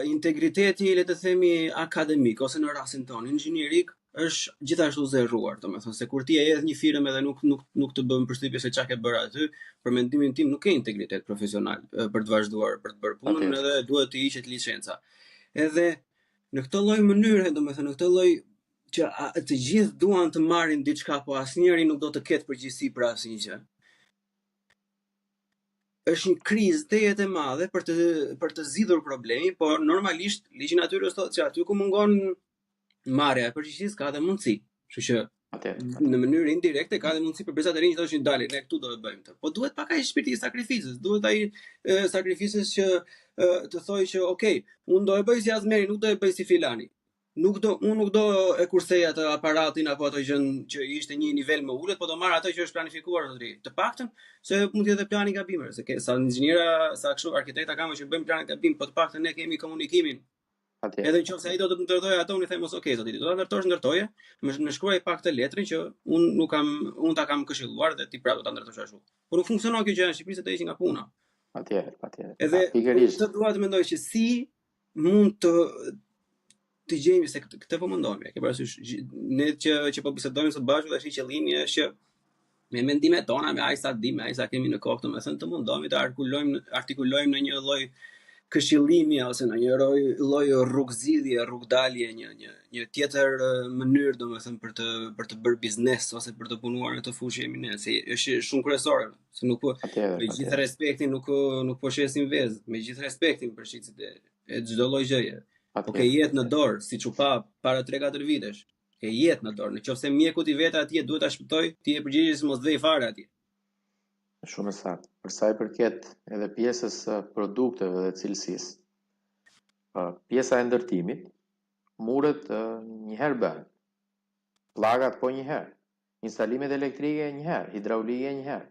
Integriteti le të themi akademik ose në rastin tonë inxhinierik është gjithashtu zeruar, domethënë se kur ti e hedh një firmë edhe nuk nuk nuk të bën përshtypje se çka ke bërë aty, për mendimin tim nuk ke integritet profesional për të vazhduar për të bërë punën edhe duhet të hiqet licenca. Edhe Në këtë lloj mënyre, domethënë në këtë lloj që a, të gjithë duan të marrin diçka, po asnjëri nuk do të ketë përgjegjësi për asnjë gjë. Është një krizë tejet e madhe për të për të zgjidhur problemin, por normalisht ligji i natyrës thotë që aty ku mungon marrja e përgjegjësisë ka dhe mundësi. Kështu që Patjetër. Në mënyrë indirekte ka dhe mundësi për brezat e rinj që thoshin dalin, ne këtu do e bëjmë këtë. Po duhet pak ai shpirti i sakrificës, duhet ai e, sakrificës që e, të thojë që ok, unë do e bëj si Azmeri, nuk do e bëj si filani. Nuk do, unë nuk do e kursej atë aparatin apo atë gjën që ishte një nivel më ulët, po do marr atë që është planifikuar zotëri. Të paktën se mund të jetë plani gabim, se ke sa inxhiniera, sa kështu arkitekta kam që bëjnë planet gabim, po të paktën ne kemi komunikimin. Patjetër. Edhe në qoftë se ai do të ndërtojë ato, unë i them mos ok, zoti, do ta ndërtosh, ndërtoje, më më shkruaj pak të letrën që unë nuk kam unë ta kam këshilluar dhe ti prapë do ta ndërtosh ashtu. Por nuk funksionon kjo gjë në Shqipëri se të heqin nga puna. Patjetër, patjetër. Edhe pikërisht. Këtë dua të mendoj që si mund të të gjejmë se këtë, këtë po mundohemi. E ke parasysh ne që që po bisedojmë së bashku tash qëllimi është që me mendimet tona, me aq sa dimë, me aq sa kemi në kokë, domethënë të mundohemi të artikulojmë artikulojmë në një lloj këshillimi ose në një lloj lloj rrugëzgjidhje, rrugëdalje, një një një tjetër mënyrë domethënë për të për të bërë biznes ose për të punuar në këtë fushë jemi ne, se është shumë kryesore, se nuk po me gjithë respektin nuk nuk po shesim vezë, me gjithë respektin për shitësit e, e çdo lloj gjëje. Po ke jetë në dorë, siç u pa para 3-4 vitesh. Ke jetë në dorë. Në qoftë se mjeku t'i vete atje duhet ta shpëtoj, ti je përgjegjës mos vej fare atje. Shumë e saktë. Për sa i përket edhe pjesës së produkteve dhe cilësisë, pjesa e ndërtimit, muret një herë bëhen. Pllakat po një herë. Instalimet elektrike një herë, hidraulike një herë.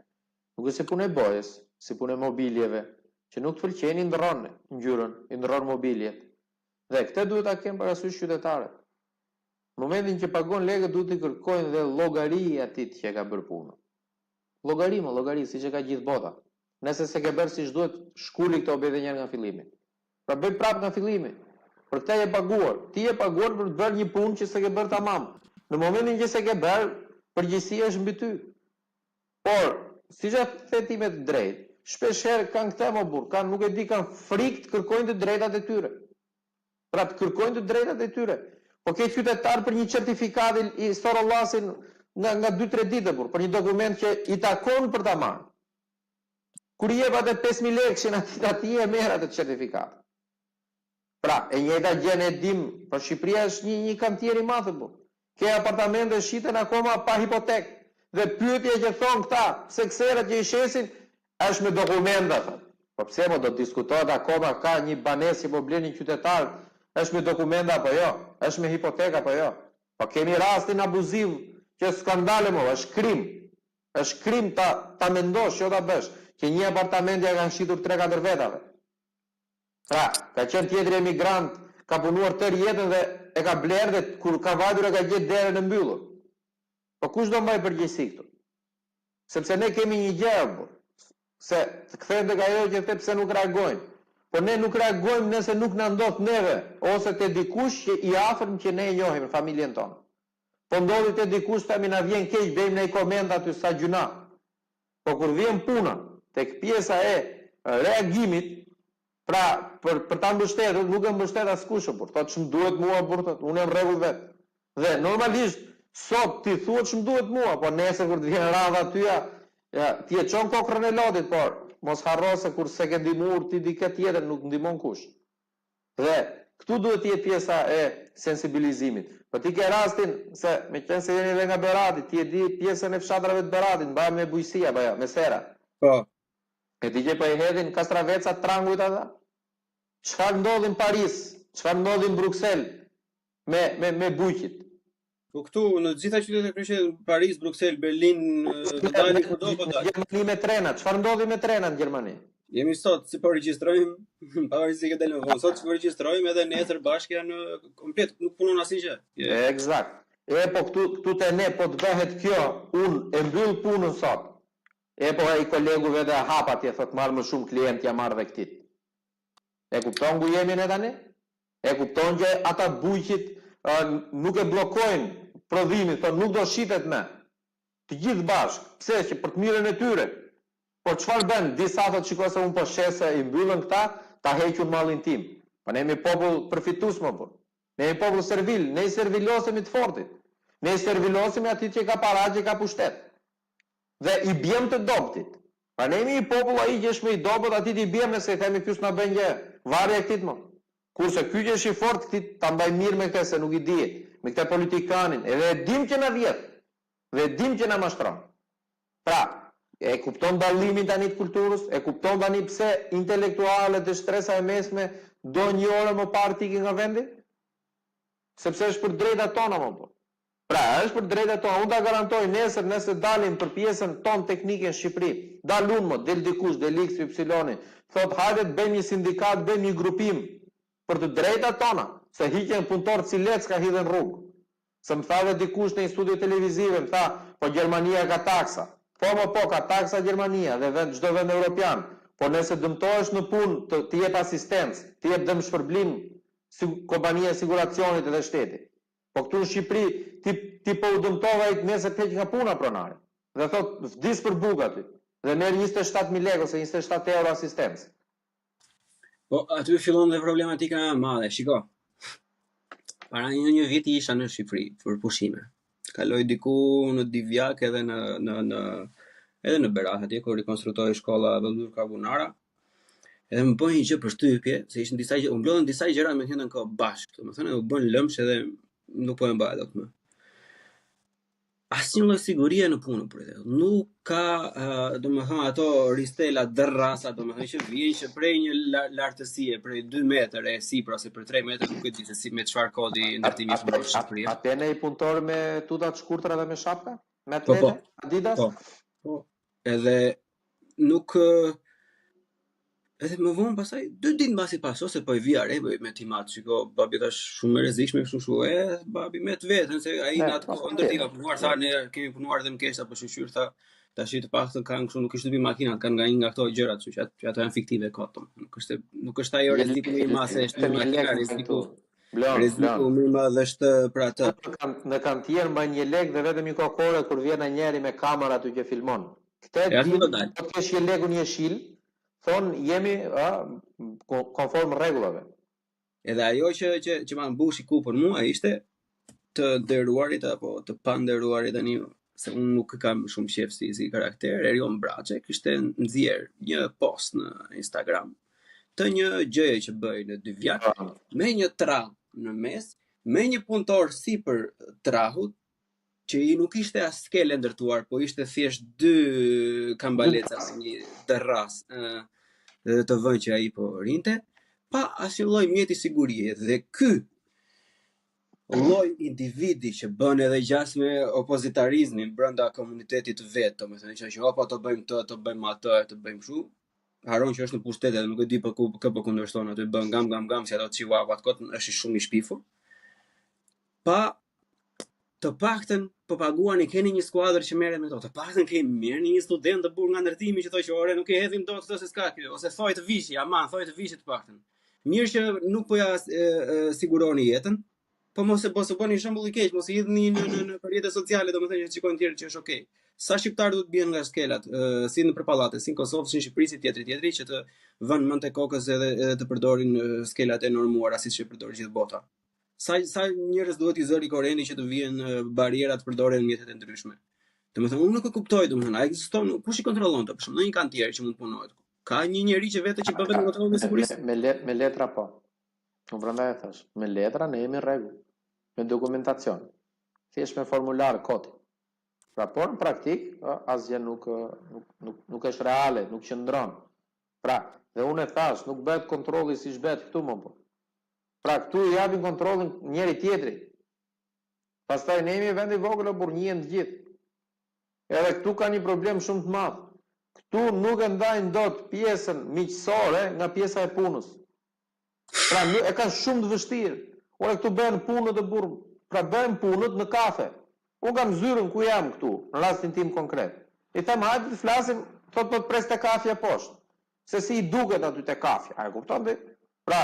Nuk është si punë e bojës, si punë e mobiljeve, që nuk të pëlqen i ndërron ngjyrën, i ndërron mobiljet. Dhe këtë duhet ta kenë parasysh qytetarët. Në momentin që pagon lekët duhet t'i kërkojnë dhe llogari atij që e ka bërë punën. Llogari mo, llogari, siç e ka gjithë bota. Nëse s'e ke bërë siç duhet, shkuli këto bëj edhe një herë nga fillimi. Pra bëj prapë nga fillimi. Për këtë je paguar. Ti je paguar për të bërë një punë që s'e ke bërë tamam. Në momentin që s'e ke bërë, përgjegjësia është mbi ty. Por, siç e the ti me të drejtë, shpesh herë kanë këtë mo burrë, kanë nuk e di, kanë frikë të kërkojnë të drejtat e tyre. Pra të kërkojnë të drejtat e tyre. Po ke qytetarë për një certifikatë i sorollasin nga nga 2-3 ditë burrë, për një dokument që i takon për ta marrë. Kur i jep atë 5000 lekëshin atij atij e merr atë certifikatë. Pra, e njëjta gjë ne dim, po Shqipëria është një një kantier i madh burrë. Ke apartamente shiten akoma pa hipotekë. Dhe pyetja që thonë këta sekserët që i shesin është me dokumenta thotë. Po pse mo do të diskutohet akoma ka një banesë që po blen një qytetar, është me dokumenta apo jo, është me hipotekë apo jo. Po kemi rastin abuziv që është skandale mo, është krim. Është krim ta ta mendosh, jo ta bësh, që një apartament ia kanë shitur 3-4 vetave. Pra, ka qenë tjetri emigrant, ka punuar tërë jetën dhe e ka blerë dhe kur ka vajtur e ka gjetë derën e mbyllur. Po kush do mbajë përgjegjësi këtu? Sepse ne kemi një gjë, burrë. Se të kthehem tek ajo që the pse nuk reagojnë. Po ne nuk reagojmë nëse nuk na ndodh neve ose te dikush që i afërm që ne e njohim në familjen tonë. Po ndodhi te dikush themi na vjen keq bëjmë ndonjë koment aty sa gjynah. Po kur vjen puna tek pjesa e reagimit, pra për për ta mbështetur, nuk e mbështet askush o burrë, thotë ç'më duhet mua burrë thotë, unë jam rregull vetë. Dhe normalisht sot ti thua ç'më duhet mua, po nesër kur të vjen radha ty ja, ja ti e çon kokrrën e lotit, por mos harro se kur s'e ke ndihmuar ti dikë tjetër nuk ndihmon kush. Dhe këtu duhet të jetë pjesa e sensibilizimit. Po ti ke rastin se meqenëse jemi edhe nga Berati, ti e di pjesën e fshatrave të Beratit, mbahen me bujqësi apo jo, me sera. Po. E di që po i hedhin kastravecat trangujt ata? Çfarë ndodhi në Paris? Çfarë ndodhi në Bruksel me me me bujqit? Po këtu në të gjitha qytetet e kryeqytetit, Paris, Bruksel, Berlin, do dalin kudo po dalin. Në Gjermani me trena, çfarë ndodhi me trena në Gjermani? Jemi sot si po regjistrojmë, pavarësisht se ke dalë më vonë, sot si po regjistrojmë edhe nesër bashkë janë komplet, nuk punon asnjë gjë. Ekzakt. E po këtu këtu te ne po të bëhet kjo, unë e mbyll punën sot. E po ai kolegu vete e hap atje, thotë marr më shumë klient, ja marr dhe këtij. E kupton ku jemi ne tani? E kupton që ata bujqit nuk e bllokojnë prodhimin, thonë nuk do shitet me. Të gjithë bashkë. Pse? Që për të mirën e tyre. Por çfarë bën? Disa thotë shiko se unë po shes se i mbyllën këta, ta heq unë mallin tim. Po ne jemi popull përfitues mo burrë. Ne jemi popull servil, ne i servilosemi të fortit. Ne i servilosemi atij që ka para, që ka pushtet. Dhe i bjem të dobëtit. Pra ne jemi një popull ai që është më i dobët atij t'i bjem nëse i themi ky s'na bën gjë. Varja këtij mo. Kurse ky që është i fortë këtij ta mbaj mirë me këtë se nuk i dihet, me këtë politikanin, edhe e dim që na vjedh. Dhe e dim që na mashtron. Pra, e kupton dallimin tani të kulturës, e kupton tani pse intelektualët dhe shtresa e mesme do një orë më parë të ikin nga vendi? Sepse është për drejtat tona mo po. Pra, është për drejtat tona. Unë ta garantoj nesër nëse dalim për pjesën tonë teknike në Shqipëri, dal unë mo, del dikush, del X, Y, thotë hajde të bëjmë një sindikatë, bëjmë një grupim për të drejtat tona, se hiqen punëtorët si lecka hidhen rrugë. Se më tha dhe dikush në një studio televizive, më tha, po Gjermania ka taksa. Po mo po, ka taksa Gjermania dhe vend çdo vend europian. Po nëse dëmtohesh në punë, të, të jep asistencë, të jep dëmshpërblim si kompania e siguracionit dhe shteti. Po këtu në Shqipëri ti ti po u dëmtove ai nesër të heq nga puna pronari. Dhe thot vdis për bukë aty. Dhe merr 27000 lekë ose 27 euro asistencë. Po aty fillon dhe problematika e madhe, shiko. Para një një viti isha në Shqipëri për pushime. Kaloj diku në Divjak edhe në në në edhe në Berat atje ku rikonstruktohej shkolla Vëllazër Karbunara. Edhe më bënë një gjë përshtypje, se ishin disa gjë, u mblodhën disa gjëra me të njëjtën kohë bashkë, domethënë u bën lëmsh edhe nuk po e mbaja dot më. Asnjë lloj sigurie në punë për të. Nuk ka, uh, domethënë ato ristela dërrasa, domethënë që vijnë që prej një lartësie, prej 2 metër e sipër ose për 3 metër, nuk e di se si me çfarë kodi ndërtimi punon në Shqipëri. A, a, a punëtor me tuta të shkurtra dhe me shapka? Me po, atlete? Po, Adidas? Po. Po. Edhe nuk edhe më vonë pastaj dy ditë mbasi pas ose po i vija re po me tim atë shiko babi thash shumë e rrezikshme kështu kështu e babi me të vetën se ai në atë kohë ndërtim ka punuar tha ne kemi punuar edhe më keq apo shyqyr tha tash të paktën kanë kështu nuk është të makinat kanë nga një nga këto gjërat kështu që ato, ato janë fiktive kot nuk është nuk është ajo rreziku më i madh se është një makina rreziku Rreziku më i madh është për atë. Në kantier mbajnë jelek dhe vetëm një kokore kur vjen ai njeri me kamerë aty që filmon. Këtë e di, po të kesh jelekun jeshil, thonë jemi ë konform rregullave. Edhe ajo që që që ma mbushi kupën mua ishte të nderuarit apo të panderuarit tani se unë nuk e kam shumë qejf si si karakter, Erion Braçe kishte nxjerr një post në Instagram të një gjëje që bëhej në Divjak po. me një tra në mes, me një punëtor sipër trahut që i nuk ishte as skelë e ndërtuar, po ishte thjesht dy kambaleca me një dërras. dhe të vënë që ai po rrinte, pa asnjë lloj mjeti sigurie dhe ky lloj individi që bën edhe gjasme opozitarizmin brenda komunitetit të vet, domethënë që që opa të bëjmë këtë, të bëjmë atë, të bëjmë kështu, harron që është në pushtet edhe nuk e di po ku kë po kundërshton aty bën gam gam gam si ato chihuahua kot është shumë i shpifur. Pa të paktën po paguani keni një skuadër që merret me to. Të paktën keni merrni një student të burrë nga ndërtimi që thotë që ore nuk e hedhim dot këtë se s'ka kjo ose thoj të vishi, aman thoj të vishi të paktën. Mirë që nuk po ja e, e, siguroni jetën, po mos e mos e bëni shembull i keq, mos i hidhni në në në rrjetet sociale, domethënë që shikojnë tjerë që është okay. Sa shqiptarë do të bien nga skelat, e, si nëpër pallate, si në Kosovë, si në Shqipëri, si tjetri tjetri që të vënë mend e kokës edhe edhe të përdorin skelat e normuara siç e përdor gjithë bota. Sa sa njerëz duhet t'i zëri korrenti që të vihen barriera të përdoren mjetet e ndryshme. Domethënë unë nuk e kuptoj, domethënë a ekziston kush i kontrollon të për shembull në një kantier që mund të punohet. Ka një njeri që vetë që bën vetëm kontrollin e sigurisë. Me, me, me letra po. Unë prandaj e thash, me letra ne jemi në rregull. Me dokumentacion. Thjesht me formular koti. Pra por në praktik asgjë nuk nuk nuk nuk është reale, nuk qëndron. Pra, dhe unë e thash, nuk bëhet kontrolli siç bëhet këtu më po. Pra këtu i japin kontrollin njëri tjetrit. Pastaj ne jemi vend i vogël o burrë, njihen të gjithë. Edhe këtu ka një problem shumë të madh. Këtu nuk e ndajnë dot pjesën miqësore nga pjesa e punës. Pra nuk, e kanë shumë të vështirë. Ore këtu bëhen punët o burrë. Pra bëhen punët në kafe. Unë kam zyrën ku jam këtu, në rastin tim konkret. I them hajde të flasim, thotë po të pres te kafja poshtë. Se si i duket aty te kafja, a e kupton ti? Pra,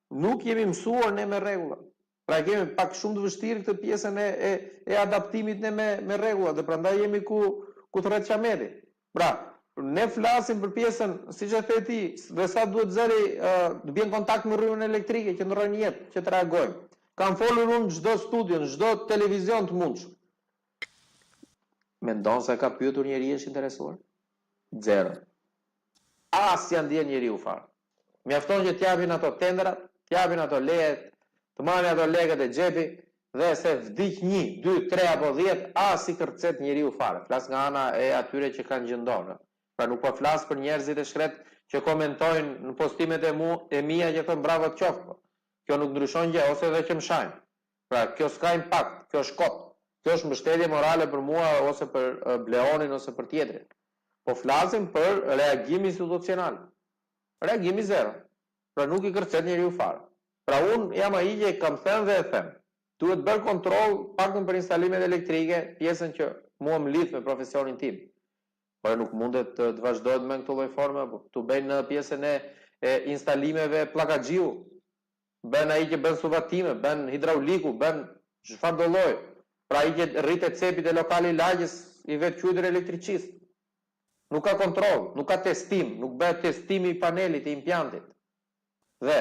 nuk jemi mësuar ne me rregulla. Pra e kemi pak shumë të vështirë këtë pjesën e e, e adaptimit ne me me rregulla dhe prandaj jemi ku ku thërret qameti. Pra, ne flasim për pjesën, siç e the ti, dhe sa duhet zëri të bjen kontakt me rrymën elektrike që ndërrojnë jetë, që të reagojmë. Kam folur unë në çdo studio, në çdo televizion të mundshëm. Mendon se ka pyetur njeri është interesuar? Zero. As ja ndjen njeriu fare. Mjafton që t'japin ato tenderat, t'japin ato lejet, të marrin ato lekët e xhepi dhe se vdiq një, dy, tre apo dhjetë, as i kërcet njeriu fare. Flas nga ana e atyre që kanë gjë në dorë. Pra nuk po flas për njerëzit e shkretë që komentojnë në postimet e mu, e mia që thonë bravo të qoftë. Po. Kjo nuk ndryshon gjë ose edhe që më shajnë. Pra, kjo s'ka impakt, kjo është kot. Kjo është mbështetje morale për mua ose për Bleonin ose për tjetrin. Po flasim për reagim institucional. Reagimi zero. Pra nuk i kërcet njeriu fare. Pra unë jam ai që e kam thënë dhe e them. Duhet bërë kontroll paktën për instalimet elektrike, pjesën që mua më lidh me profesionin tim. Por nuk mundet të, të vazhdohet më në këtë lloj forme, po tu bëjnë në pjesën e, e instalimeve pllakaxhiu, Bën ai që bën suvatime, bën hidrauliku, bën çfarëdo lloj. Pra ai që rri te cepi te lokali i lagjes i vetëquajtur elektricist. Nuk ka kontroll, nuk ka testim, nuk bëhet testimi i panelit, i impiantit. Dhe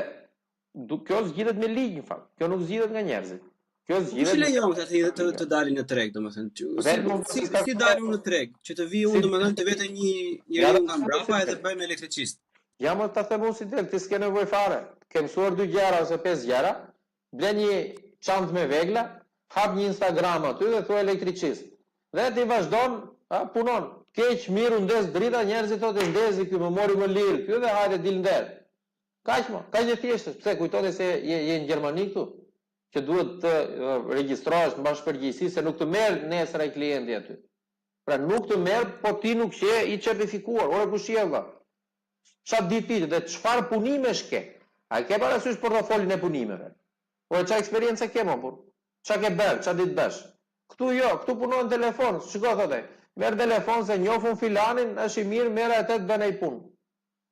du, kjo zgjidhet me ligj në fakt. Kjo nuk zgjidhet nga njerëzit. Kjo zgjidhet. Kush lejon këta të, të, të dalin në treg, domethënë? Si, si, si, si dalin në treg, që të vijë unë domethënë të vete një njeriu nga mbrapa edhe bëhem elektricist. Ja mo ta them unë si del, ti s'ke nevojë fare. Ke mësuar dy gjëra ose pesë gjëra, blen një çantë me vegla, hap një Instagram aty dhe thua elektricist. Dhe ti vazhdon, a, punon. Keq, mirë, u ndez drita, njerëzit thotë e ndezi ky, më mori më lirë ky dhe hajde dil në derë. Kaq mo, kaq e thjeshtë është. Pse kujton se je je në Gjermani këtu? Që duhet të regjistrohesh, të mbash përgjegjësi se nuk të merr nesër ai klienti aty. Pra nuk të merr, po ti nuk je i certifikuar. Ore kush je vëlla? Ça di ti dhe çfarë punimesh ke? A e ke parasysh portofolin e punimeve? Ore ça eksperience ke mo burrë? Ça ke bërë, ça di të bësh? Këtu jo, këtu punon në telefon, shiko thotë ai. Merr telefon se njoh unë filanin, është i mirë, merre atë të bën ai punë.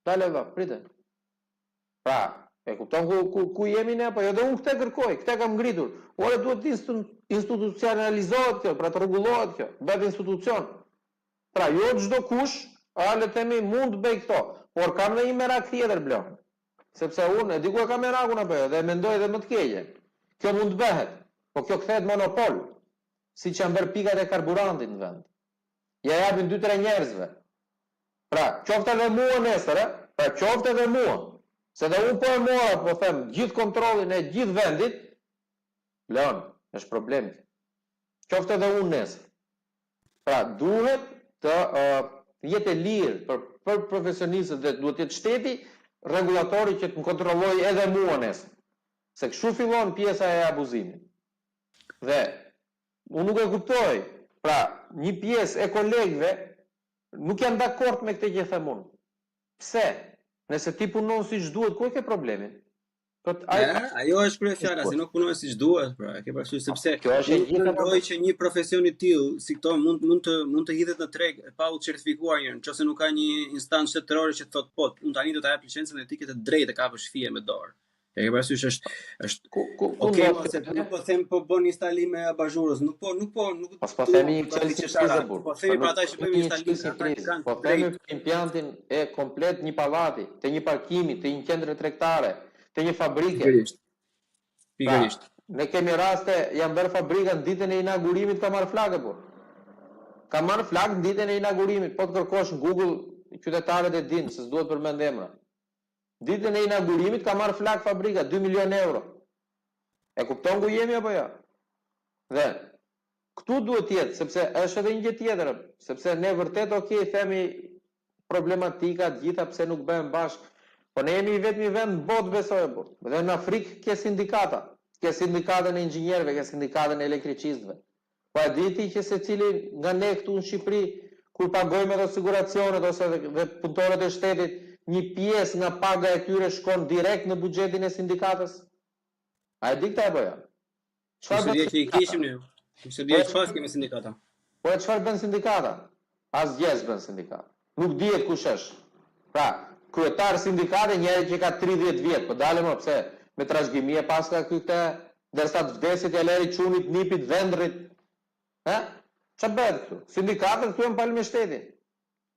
Dale vëlla, prite. Pra, e kupton ku ku ku jemi ne apo jo? Dhe unë këtë kërkoj, këtë kam ngritur. Ore duhet të institucionalizohet kjo, pra të rregullohet kjo, bëhet institucion. Pra, jo çdo kush, a le të themi mund të bëj këto, por kam dhe një merak tjetër Blon. Sepse unë e di ku e kam merakun apo jo, dhe e mendoj edhe më të keqe. Kjo mund të bëhet, po kjo kthehet monopol, siç janë bërë pikat e karburantit në vend. Ja japin 2-3 njerëzve. Pra, qoftë edhe mua nesër, e? Pra, qoftë edhe mua. Se dhe unë po e mora, po them, gjithë kontrollin e gjithë vendit, Leon, është problem. Qoftë edhe unë nesër. Pra, duhet të uh, Jetë e lirë për për profesionistët dhe duhet të jetë shteti rregullatori që të më kontrollojë edhe mua nesër. Se kështu fillon pjesa e abuzimit. Dhe unë nuk e kuptoj. Pra, një pjesë e kolegëve nuk janë dakord me këtë që them unë. Pse? Nëse ti punon siç duhet, ku e ke problemin? Po ai ajo është kryefjala, se nuk punon siç duhet, pra, e ke parasysh sepse kjo është e gjitha mendoj që një profesion i tillë si këto mund mund të mund të hidhet në treg pa u certifikuar një, nëse nuk ka një instancë shtetërore që thotë po, unë tani do ta jap licencën dhe ti ke të drejtë të kapësh fije me dorë. E ke parasysh është është ku ku ku okay, po se nuk po them po bën instalime abazhurës, nuk po nuk po nuk po po themi një çelës që shara, po themi për ata që bëjnë instalime, ata që kanë po themi për impiantin e komplet një pallati, të një parkimi, të një qendre tregtare, të një fabrike. Pikërisht. Pra, Pikërisht. Ne kemi raste, janë bërë fabrika në ditën e inaugurimit ka marrë flakë po. Ka marrë flakë në ditën e inaugurimit, po të kërkosh në Google, qytetarët e dinë se s'duhet përmend emra. Ditën e inaugurimit ka marrë flakë fabrika, 2 milion euro. E kupton ku jemi apo jo? Dhe këtu duhet të jetë, sepse është edhe një gjë tjetër, sepse ne vërtet ok themi problematika të gjitha pse nuk bëhen bashkë, po ne jemi i vetmi vend në botë besoj apo. Dhe në Afrikë ke sindikata, ke sindikatën e inxhinierëve, ke sindikatën e elektricistëve. Po e di ti që secili nga ne këtu në Shqipëri, kur pagojmë edhe siguracionet ose dhe, dhe punëtorët e shtetit, një pjesë nga paga e tyre shkon direkt në buxhetin e sindikatës? A e di këtë apo jo? Çfarë bën që i kishim ne? S'e dija që pas kemi sindikata. Po e çfarë bën sindikata? Asgjë s'bën sindikata. Nuk dihet kush është. Pra, kryetar sindikate njeri që ka 30 vjet, po dale më pse me trashëgimi e paska ky këtë, ndërsa të vdesit ja leri çunit, nipit, dhëndrit. Ë? Ça bëhet këtu? Sindikatat këtu janë palë me shtetin.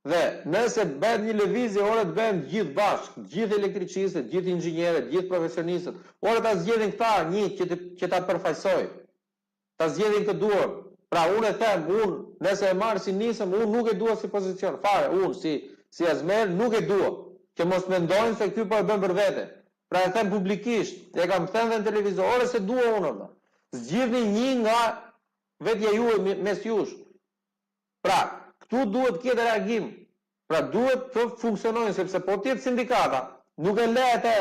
Dhe nëse bëhet një lëvizje, ore të bëhen të gjithë bashkë, të gjithë elektricistët, të gjithë inxhinierët, të gjithë profesionistët, ore ta zgjedhin këta një që të, që ta përfaqësojë. Ta zgjedhin kë duan. Pra unë e them, unë nëse e marr si nisëm, unë nuk e dua si pozicion, fare, unë si si Azmer nuk e dua. Që mos mendojnë se ky po e bën për vete. Pra e them publikisht, e kam thënë dhe në televizor, ore s'e dua unë vëlla. Zgjidhni një nga vetja juaj mes jush. Pra, këtu duhet të ketë reagim. Pra duhet të funksionojnë sepse po të jetë sindikata, nuk e lë atë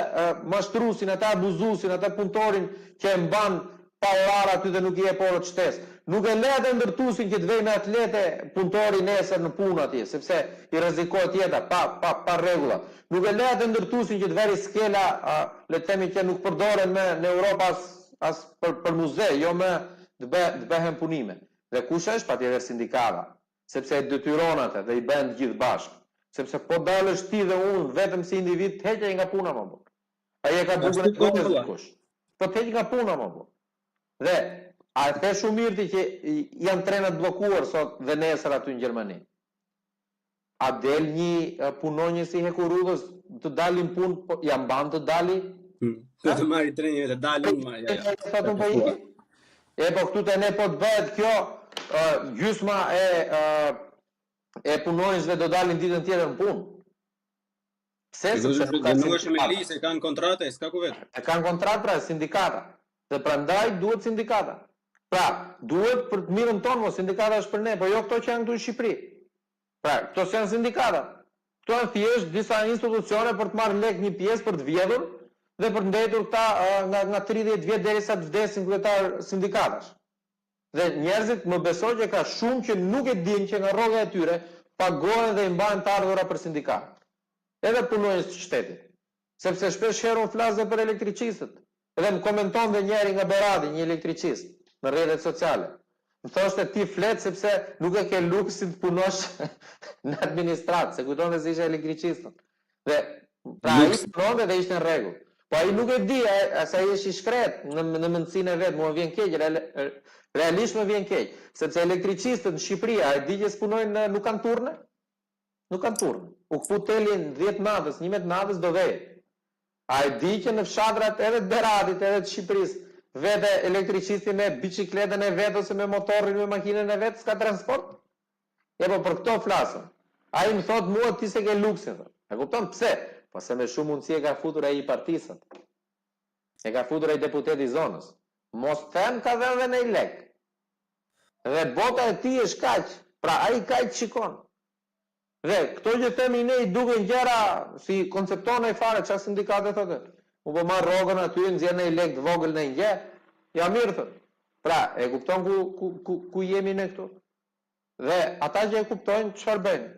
mashtruesin, atë abuzuesin, atë punëtorin që e mban pa orar aty dhe nuk i jep orët shtesë. Nuk e lë atë ndërtuesin që të vejë me atlete punëtori nesër në punë atje, sepse i rrezikohet jeta pa pa pa rregulla. Nuk e lë atë ndërtuesin që të veri skela, le të themi që nuk përdoren më në Europë as as për për muze, jo më të bë të bëhen punime. Dhe kush është? Patjetër sindikata. Sepse e detyron atë dhe i bëhen të gjithë bashkë. Sepse po dalësh ti dhe unë vetëm si individ të heq ai nga puna më burrë. Ai e ka bukën e gojës dikush. Po të heq nga puna më burrë. Dhe a e the shumë mirë ti që janë trenat bllokuar sot dhe nesër aty në Gjermani. A del një punonjës i hekurudhës të dalin punë, po ja mban të dali? Hmm. Do të marri trenin të dalin, ma, ja, ja. Thotë unë po iki. E po këtu te ne po të bëhet kjo, uh, gjysma e uh, e punonjësve do dalin ditën tjetër në punë. Pse? Sepse nuk ka nuk është me ligj, se kanë kontratë, s'ka ku vet. E kanë kontratë pra sindikata. Dhe prandaj duhet sindikata. Pra, duhet për të mirën tonë, mos sindikata është për ne, po jo këto që janë këtu në Shqipëri. Pra, këto s'janë sindikata. Këto janë thjesht disa institucione për të marrë lek një pjesë për të vjedhur dhe për të ndejtur këta nga nga 30 vjet derisa të vdesin kryetar sindikatash. Dhe njerëzit më beso që ka shumë që nuk e dinë që nga rroga e tyre pagohen dhe i mbahen të ardhura për sindikatë. Edhe punonjës të shtetit. Sepse shpesh herë unë flas dhe për elektricistët. Dhe më komenton dhe njëri nga Berati, një elektricist, në rrjetet sociale. Më thoshte ti flet sepse nuk e ke luksin të punosh në administratë, se kujtonte se isha elektricist. Dhe pra ai punonte dhe ishte në rregull. Po ai nuk e di, se ai është i shkret në në mendësinë e vet, mua më vjen keq, real, realisht më vjen keq, sepse elektricistët në Shqipëri, a e di që s'punojnë, nuk kanë turne? Nuk kanë turne. U këput teli në 10 natës, 11 natës do vejë. A e di që në fshatrat edhe të Beratit edhe të Shqipërisë vete elektricisti me biçikletën e vet ose me motorrin me makinën e vet s'ka transport? E po për këto flasim. Ai më thot mua ti s'e ke luksin thot. E kupton pse? Po se me shumë mundësi e ka futur ai i partisë. E ka futur ai deputeti i zonës. Mos them ka dhënë dhe ndonjë lek. Dhe bota e tij është kaq. Pra ai kaq shikon. Dhe këto që themi ne i duken gjëra s'i koncepton ai fare çfarë sindikate thotë. Unë po marr rrogën aty, nxjerr ndonjë lek të vogël ndonjë gjë. Ja mirë thotë. Pra, e kupton ku ku ku, ku jemi ne këtu? Dhe ata që e kuptojnë çfarë bëjnë?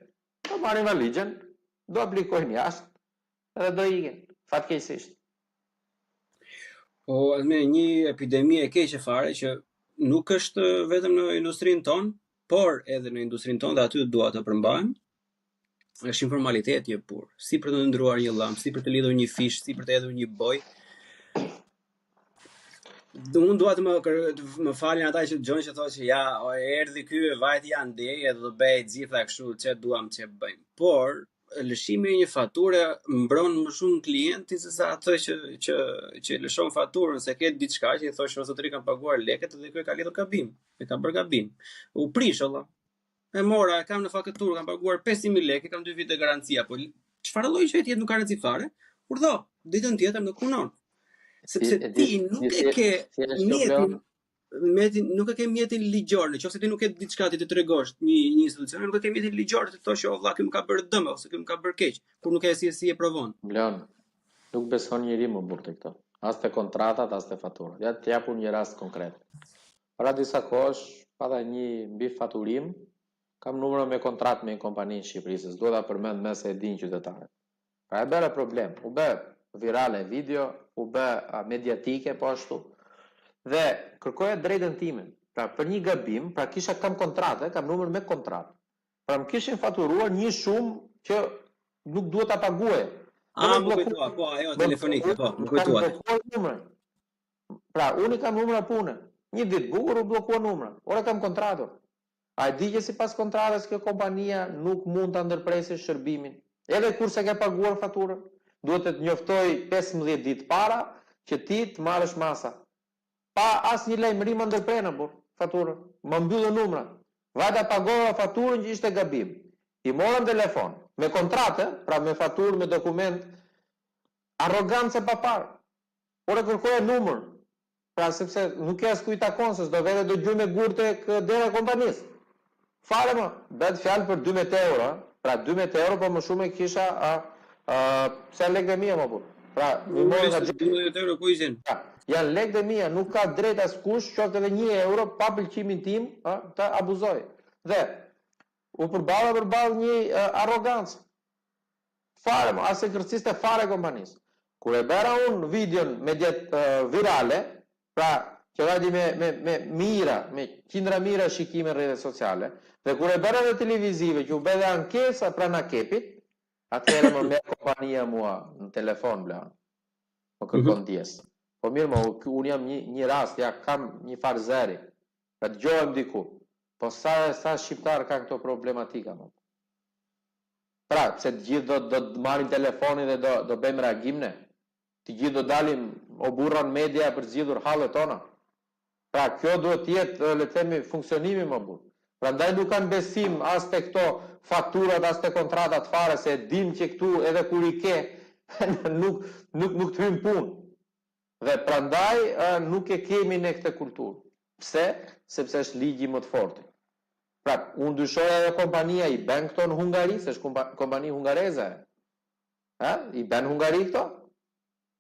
Do marrin valixhen, do aplikojnë jashtë dhe do ikin, fatkeqësisht. Po, me një epidemi e keqe fare që nuk është vetëm në industrinë tonë, por edhe në industrinë tonë dhe aty dua të përmbahem, është informaliteti i pur. Si për të ndruar një llambë, si për të lidhur një fish, si për të hedhur një bojë. Unë dua të më të më falin ata që dëgjojnë që thonë që ja, o, erdhi ky, vajti andej edhe do bëj gjitha kështu ç'e duam ç'e bëjmë. Por lëshimi i një fature mbron më shumë klientin se sa atë që që që lëshon faturën, se ke diçka që i thosh o zotëri kam paguar lekët dhe ky e ka lidhur gabim, e ka bërë gabim. U prish olla. E mora, e kam në faturë, kam paguar 500.000 lekë, kam 2 vite garancia, po çfarë lloj gjëje tjetër nuk ka rëndësi fare. Urdhëro, ditën tjetër nuk punon. Sepse ti nuk e ke mjetin, mjetin, nuk e ke mjetin ligjor, në qoftë se ti nuk ke diçka ti të tregosh një një institucion, nuk e ke mjetin ligjor të thosh o vlla, ky më ka bërë dëm ose ky më ka bërë keq, kur nuk e si si e provon. Bleon, nuk beson njeri më burrë te këto. As te kontratat, as te faturat. Ja të jap unë një rast konkret. Para disa kohësh pata një mbifaturim, kam numra me kontratë me një kompani në Shqipëri, se s'dua ta përmend më se e dinë qytetarët. Pra e bëra problem, u bë virale video, u bë mediatike po ashtu. Dhe kërkoja drejtën time. Pra për një gabim, pra kisha kam kontratë, kam numër me kontratë. Pra më kishin faturuar një shumë që nuk duhet ta paguaja. A, më kujtua, po, ajo telefonike, po, më kujtua. Më bllokuar numrin. Pra, unë i kam numra pune. Një ditë bukur u bllokua numra. Ore kam kontratën. A e di që sipas kontratës kjo kompania nuk mund ta ndërpresë shërbimin, edhe kur s'e ke paguar faturën? Duhet të të njoftojë 15 ditë para që ti të marrësh masa. Pa asnjë lajmërim ma ndërprenë burrë faturën, ma mbyllën numrat. Vajta pagova faturën që ishte gabim. I mora në telefon, me kontratë, pra me faturë, me dokument, arrogancë e paparë. Ore kërkoja numër, pra sepse nuk e askujt takon, se s'do vete do gjuj me gurë tek dera e kompanisë. Fare më, bëhet fjalë për 12 euro, pra 12 euro, po më shumë e kisha, a, a, se janë lekët e mia, më burrë. Pra, mi morën nga xhepi. 12 euro ku ishin? Pra, janë lekët e mia, nuk ka drejt askush, qoftë edhe 1 euro, pa pëlqimin tim, a, të abuzoj. Dhe, u përballa përballë një arrogancë. Fare, mo, as e kërciste fare kompanisë. Kur e bëra unë videon mediat uh, virale, pra që vajti me, me, me mijëra, me qindra mijëra shikime në rrjetet sociale, dhe kur e bëra edhe televizive, që u bë edhe ankesa pranë AKEP-it, atëherë më merr kompania mua në telefon, bla. Më kërkon mm -hmm. ndjesë. Po mirë, mo, unë jam një, një rast, ja kam një farë zëri. Pra dëgjohem diku. Po sa sa shqiptar kanë këto problematika, mo. Pra, pse të gjithë do do të marrim telefonin dhe do do bëjmë reagim ne? Të gjithë do dalim o burra në media për të zgjidhur hallet tona. Pra, kjo duhet të jetë, le të themi, funksionimi mo burrë. Prandaj nuk kanë besim as te këto faturat, as te kontratat fare, se e dimë që këtu edhe kur i ke nuk nuk nuk të hyn punë. Dhe prandaj nuk e kemi ne këtë kulturë. Pse? Sepse është ligji i më të fortit. Pra, unë dyshoj ajo kompania i bën këto në Hungari, se është kompani hungareze. Ha? I bën Hungari këto?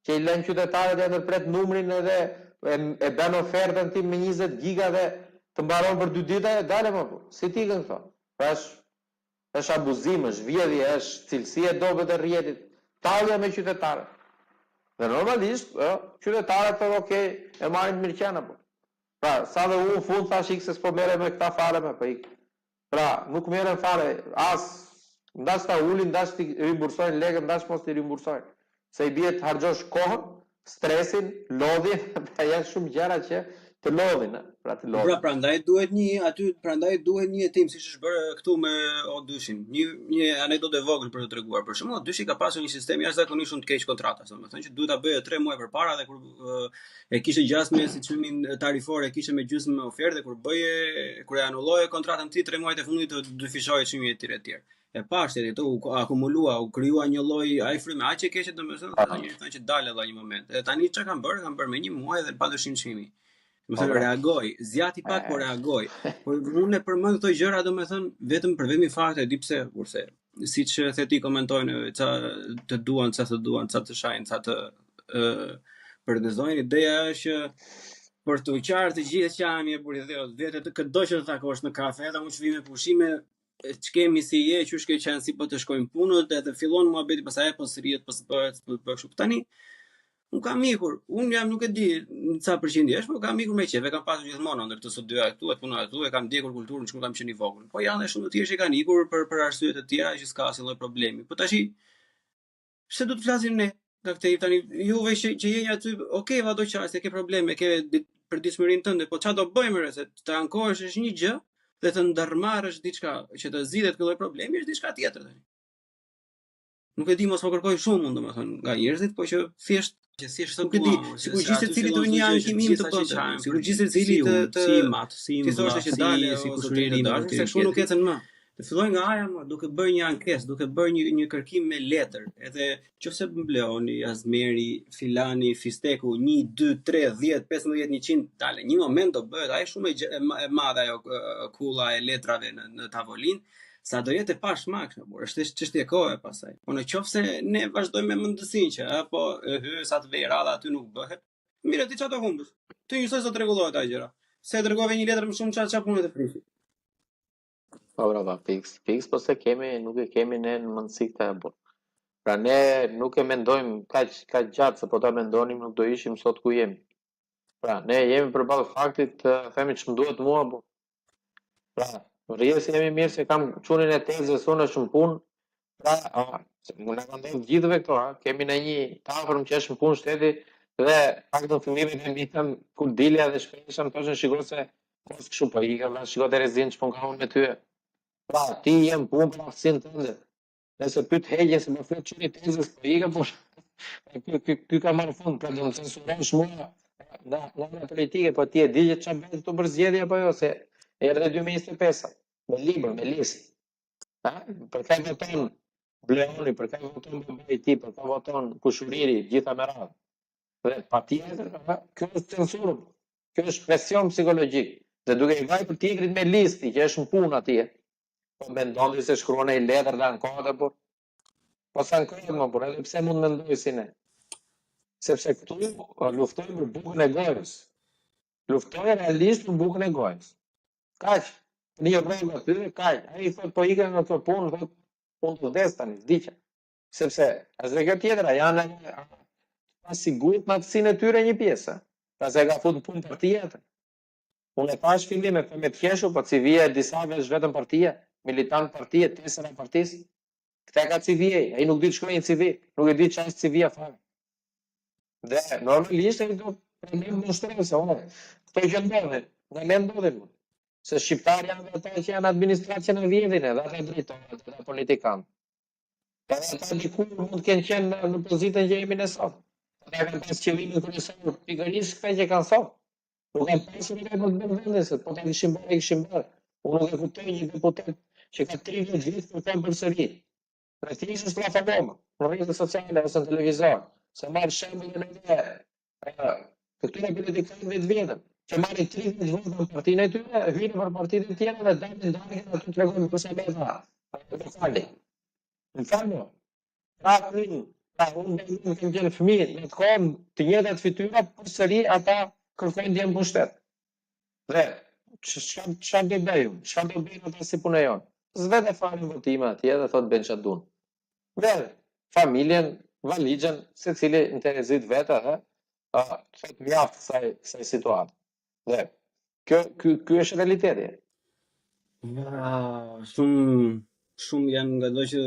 Që i lënë qytetarët ja ndërpret numrin edhe e, e bën ofertën ti me 20 giga dhe të mbaron për dy ditë e dale më po. Si ti ikën këto? Pra është është abuzim, është vjedhje, është cilësi e dobët e rrjetit, tallja me qytetarët. Dhe normalisht, ë, qytetarët thonë, ok, e marrin të mirëqenë apo. Pra, sa dhe unë në fund thash ik se s'po merrem me këta fare me, po ik. Pra, nuk merrem fare as ndash ta ulin, ndash t'i rimbursojnë lekët, ndash mos t'i rimbursojnë. Se i bie të harxhosh kohën, stresin, lodhjen, pra janë shumë gjëra që të lodhin, ë, pra të Pra, lodhin. prandaj duhet një aty, prandaj duhet një hetim siç është bërë këtu me O2-shin. Një një anekdotë e vogël për të treguar. Për shembull, O2-shi ka pasur një sistem jashtëzakonisht shumë të keq kontratash, domethënë që duhet ta bëje 3 muaj përpara dhe kur e kishte gjasme si çmimin tarifor e kishte me gjysmë ofertë dhe kur bëje kur e anulloje kontratën ti 3 muajt e fundit të dyfishohej çmimi etj etj. E pa shteti të u akumulua, u krijua një lloj ai fryme aq e keqe domethënë ata njerëz thonë që dalë edhe një moment. Edhe tani çka kanë bërë? Kanë bërë me një muaj dhe pa ndryshim çmimi. Domethënë pra. reagoi, zgjati pak por reagoi. Por unë e përmend këto gjëra domethënë vetëm për vetmin fakt e di pse, kurse. siç the ti komentojnë, ca të duan, ca të duan, ca të shajnë, ca të ë përgëzojnë. Ideja është që për të qarë të gjithë që jam e burri dhe vetë të këdo që të takosh në kafe, edhe unë që vi me pushime, ç'kemi si je, qysh ke qenë, si po të shkojnë punët, edhe fillon muhabeti pastaj po s'rrihet, po s'bëhet, po bëhet kështu. Tani unë kam ikur, unë jam nuk e di në ca përqindje është, por kam ikur me qejf, e kam pasur gjithmonë ëndërr të studioja këtu, e punoja këtu, e kam ndjekur kulturën që kur kam qenë i vogël. Po janë dhe shumë të tjerë që kanë ikur për për arsye të tjera që s'ka asnjë lloj problemi. Po tash pse do të flasim ne nga këtej tani juve që që jeni aty, ok, vado që se ke probleme, ke përditshmërinë tënde, po çfarë do bëjmë re, se të ankohesh është një gjë dhe të ndërmarrësh diçka që të zgjidhet ky lloj problemi është diçka tjetër tani. Nuk e di mos po kërkoj shumë unë domethënë nga njerëzit, po që thjesht që thjesht nuk e di, sikur gjithsecili të një ankimim të bënte, sikur gjithsecili të të si mat, si t'i thoshte që dale si kushëriri im, se kështu nuk ecën më. Të filloj nga aja më, duke bërë një ankesë, duke bërë një një kërkim me letër, edhe qofse Bleoni, Azmeri, Filani, Fisteku, 1 2 3 10 15 100, dale, një moment do bëhet ai shumë e, e madhe ajo kulla e letrave në në tavolinë, sa do jetë e pashmangshme, por është çështje kohe pastaj. Po në qoftë se ne vazhdojmë me mendësinë që ë po e hy sa të vejë radha aty nuk bëhet, mirë ti çfarë do humbësh? Ti njësoj s'do të rregullohet ajo gjëra. Se dërgove një letër më shumë çfarë çfarë punë të prishi. Po bravo, fiks, fiks, po se kemi, nuk e kemi ne në mendësi këtë e burrë. Pra ne nuk e mendojmë kaq kaq gjatë se po ta mendonim nuk do ishim sot ku jemi. Pra ne jemi përballë faktit të themi ç'më duhet mua, po. Pra, rrije se jemi mirë se kam çunin e tezës unë është në punë. Pra, a, se mu na kanë ndodhur gjithëve këto, a, kemi në një të afërm që është në punë shteti dhe pak në fillimin e mia kur dilja dhe shprehesha më thoshin shiko se mos kështu po ikë, vlla, shiko terezin ç'punë ka unë me ty. Pra, ti je në punë për aftësinë tënde. Nëse ty të heqin se më flet çuni i tezës, po ikë po. Ky ky ky ka marrë fund, pra do më censurosh mua nga nga ana politike, po ti e di që çfarë bëhet këtu për zgjedhje apo jo, se erdhi 2025-a, me libër, me listë. Ha? Për kë voton Bleoni, për kë voton babai i tij, për kë voton kushuriri, gjitha me radhë. Dhe patjetër, ha, kjo është censurë, kjo është presion psikologjik. Dhe duke i vajtur tjetrit me listë, që është në punë atje, Po mendon ti se shkruan ai letër dhe ankohet apo? Po s'ankohet më, por edhe pse mund të mendoj si ne. Sepse këtu luftojmë për bukën e gojës. Luftojmë realisht për bukën e gojës. Kaq, një rrogë aty, kaq. Ai thotë po ikën nga kjo punë, thotë unë do vdes tani, vdiqa. Sepse është dhe kjo tjetra, janë edhe pasigurt në aftësinë e tyre një pjesë. Pra se e ka fut në punë partia atë. Unë e thash fillim e them me të qeshur, po CV-ja e disave është vetëm partia, militant partie, tesera e partisë. Këtë e ka CV-ja, ai nuk di të shkruajë një CV, nuk e di çfarë është CV-ja fare. Dhe normalisht ai do pranojë monstruoze, se unë, këto që ndodhin, nga ne ndodhin. Se shqiptarë janë dhe ata që janë administratë që na vjedhin edhe ata drejtorët, edhe politikanë. Edhe ata dikur mund të kenë qenë në, në pozitën që jemi ne sot. Ata kanë pas qëllimin kryesor pikërisht këtë që kanë sot. Nuk kanë pasur ide për të bërë vendin, se po ta kishin bërë, e kishin bërë. Unë nuk e kuptoj një deputet që ka 30 vjet kërkon përsëri. Dhe thjesht është propaganda në rrjetet sociale ose në televizor, se marr shembullin edhe të këtyre politikanëve të vjetër, që marrin 30 vota në partinë e tyre, hyjnë për partitë e tjera dhe dalin dalin aty tregojnë kush e beta. Lokali. Më falni. Pra unë, pra unë dhe unë kem qenë fëmijë, në atë kohë të njëjtat fytyra përsëri ata kërkojnë të jenë pushtet. Dhe çfarë çfarë do bëjmë? Çfarë do bëjnë ata si punë jonë? S'vete fare në votime atje dhe thotë bëjnë çfarë duan. Dhe familjen, valixhen, secili në terezi të vet edhe, a, thotë mjaft kësaj kësaj situate. Dhe kjo ky ky është realiteti. Ja, shumë shumë janë ngado që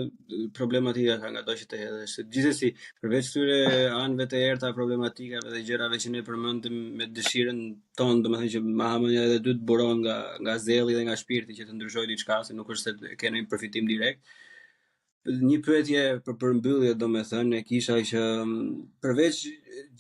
problematika ka ngado që të hedhësh. Gjithsesi, përveç këtyre anëve të errëta problematikave dhe gjërave që ne përmendim me dëshirën tonë, domethënë që ma ha mendja edhe dy të buron nga nga zelli dhe nga shpirti që të ndryshojë diçka, se nuk është se ke ndonjë përfitim direkt. Një pyetje për përmbyllje, domethënë, e kisha që mm, përveç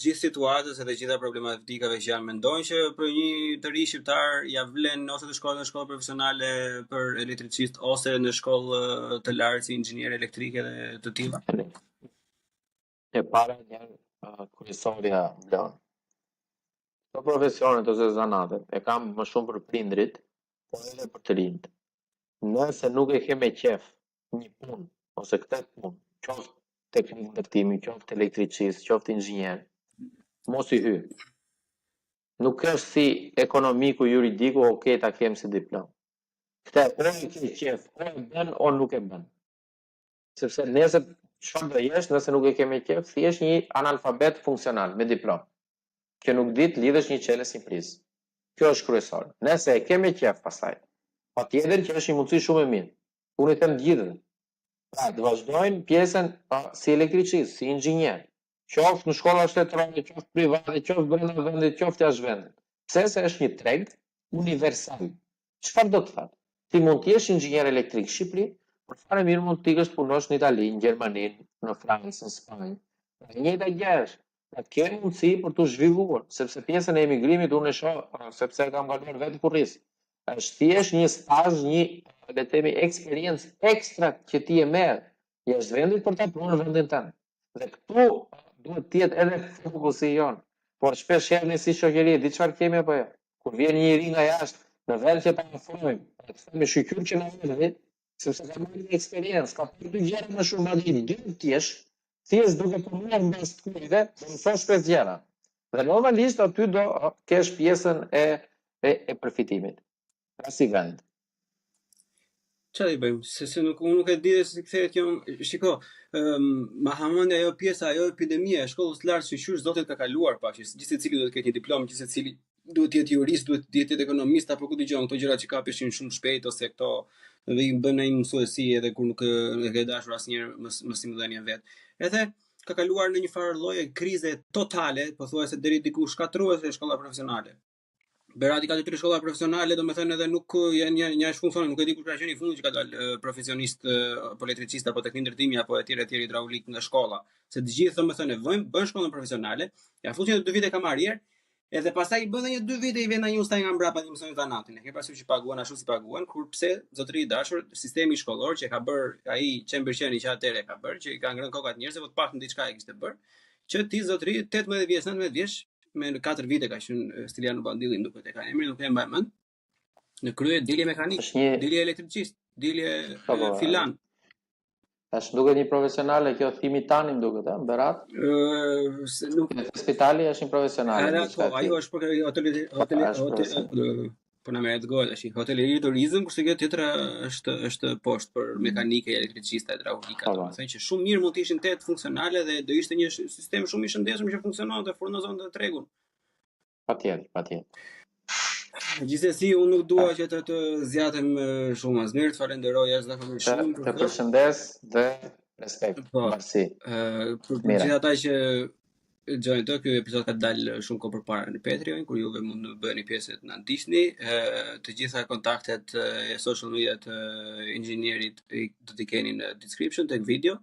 gjithë situatës edhe gjitha problematikave që janë, mendon që për një të ri shqiptar ja vlen ose të shkojë në shkollë profesionale për elektricist ose në shkollë të lartë si inxhinier elektrike dhe të tilla? E para një uh, kryesorja Blon. Këto profesionet ose zanatet e kam më shumë për prindrit, por edhe për të rinjtë. Nëse nuk e ke me qef një punë. ose këtë punë, qoftë teknik ndërtimi, qoftë elektricist, qoftë inxhinier, mos i hy. Nuk është si ekonomiku, juridiku, ok, ta kem si diplomë. Këtë o e ke qef, o e bën, o nuk e bën. Sepse nesër çfarë do jesh nëse nuk e ke me qef, thjesht një analfabet funksional me diplomë, që nuk di të lidhësh një çelës një prizë. Kjo është kryesore. Nëse e ke me qef pastaj, patjetër që është një mundësi shumë e mirë. Unë i them të gjithëve, pra të vazhdojnë pjesën pa, si elektricist, si inxhinier, qoftë në shkolla shtetërore, qoftë private, qoftë brenda vendit, qoftë jashtë vendit. Pse se është një treg universal. Çfarë do të thotë? Ti mund të jesh inxhinier elektrik në Shqipëri, por fare mirë mund të ikësh të punosh në Itali, në Gjermani, në Francë, në Spanjë. Pra, e njëjta gjë është. Pra, ke mundësi për t'u zhvilluar, sepse pjesën e emigrimit unë e shoh, sepse e kam kaluar vetë në kurriz. Është thjesht një stazh, një, le të themi, eksperiencë ekstra që ti e merr jashtë vendit për ta pruar në vendin tënd. Dhe këtu duhet të jetë edhe fokusi jonë. Por shpesh herë ne si shoqëri, di çfarë kemi apo jo? Kur vjen një i ri nga jashtë, në vend që ta afrojmë, ta themi shyqyr që na erdhi, sepse ka marrë një eksperiencë, ka parë dy gjëra më shumë, madje i dy të jesh, thjesht duke punuar mbas të huajve, do mësosh pesë gjëra. Dhe normalisht aty do kesh pjesën e e, e përfitimit. Pra si vend. Çfarë i bëjmë? Se se nuk unë nuk e di se si kthehet kjo. Shiko, ëm ma ha mendja ajo pjesa, ajo epidemia e shkollës së lartë shyqyr Zotit ka kaluar pak, që gjithsecili duhet të ketë një diplomë, gjithsecili duhet të jetë jurist, duhet të jetë ekonomist apo ku dëgjon këto gjëra që kapeshin shumë shpejt ose këto dhe i bën ai mësuesi edhe kur nuk e ke dashur asnjëherë mës, mësimdhënien vet. Edhe ka kaluar në një farë lloje krize totale, pothuajse deri diku shkatërruese shkolla profesionale. Berati ka dy tre shkolla profesionale, domethënë edhe nuk janë një një funksion, nuk e di kush ka qenë i fundit që ka dalë profesionist apo elektricist apo teknik ndërtimi apo etj etj hidraulik nga shkolla. Se të gjithë domethënë e vëjnë, bën shkollën profesionale, ja fusin edhe dy vite kamarier, edhe pastaj i bën edhe një dy vite i vjen ndonjë usta nga mbrapa të mësojnë zanatin. E ke parasysh që paguan ashtu si paguan, kur pse zotëri i dashur, sistemi shkollor që e ka bër ai qen bir qeni që atëherë e ka bër, që i ka ngrënë kokat njerëzve, po të paktën diçka e kishte bër, që ti zotëri 18 vjeç, 19 vjeç me në 4 vite ka qenë Stiliano Bandilli, më duket e ka emrin, nuk e mbaj mend. Në krye dilje mekanik, Është një dilje elektricist, dilje po, po, filan. Tash duket një profesionale kjo Thimi Tani më duket, ë, Berat. Ë, se nuk Spitali është një profesionale. Edhe po, ajo është për hotel hotel hotel po na merret goja tash. Hoteleri turizëm, kurse kjo tjetra është është poshtë për mekanike, elektricista, hidraulika, po, po. domethënë që shumë mirë mund të ishin tetë funksionale dhe do ishte një sistem shumë i shëndetshëm që funksiononte, furnizonte tregun. Patjetër, patjetër. Gjithsesi, unë nuk dua që të të zgjatem shumë Azmir, të falenderoj jashtëzakonisht shumë për Të përshëndes dhe respekt. Po. Mbarësi. Ë, për gjithë ata që dëgjojnë të, ky episod ka dalë shumë kohë përpara në Patreon, kur juve mund të bëheni pjesë të na ndiqni. Të gjitha kontaktet e social media të inxhinierit do t'i keni në description tek video,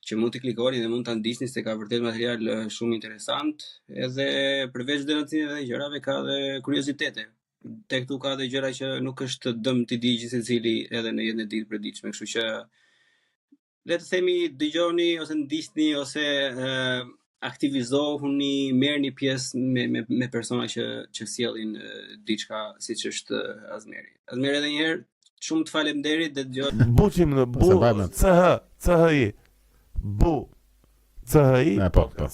që mund t'i klikoni dhe mund ta ndiqni se ka vërtet material shumë interesant. Edhe përveç denoncimeve dhe gjërave ka edhe kuriozitete. Tek këtu ka edhe gjëra që nuk është dëm t'i di gjithsecili edhe në jetën e ditë përditshme, kështu që le të themi dëgjoni ose ndiqni ose uh, aktivizohuni, merrni pjesë me me me persona që që sjellin uh, diçka siç është Azmeri. Azmeri edhe një herë shumë të faleminderit dhe dëgjoj. Buçim në bu C H C H I. Bu C H I. Po, po.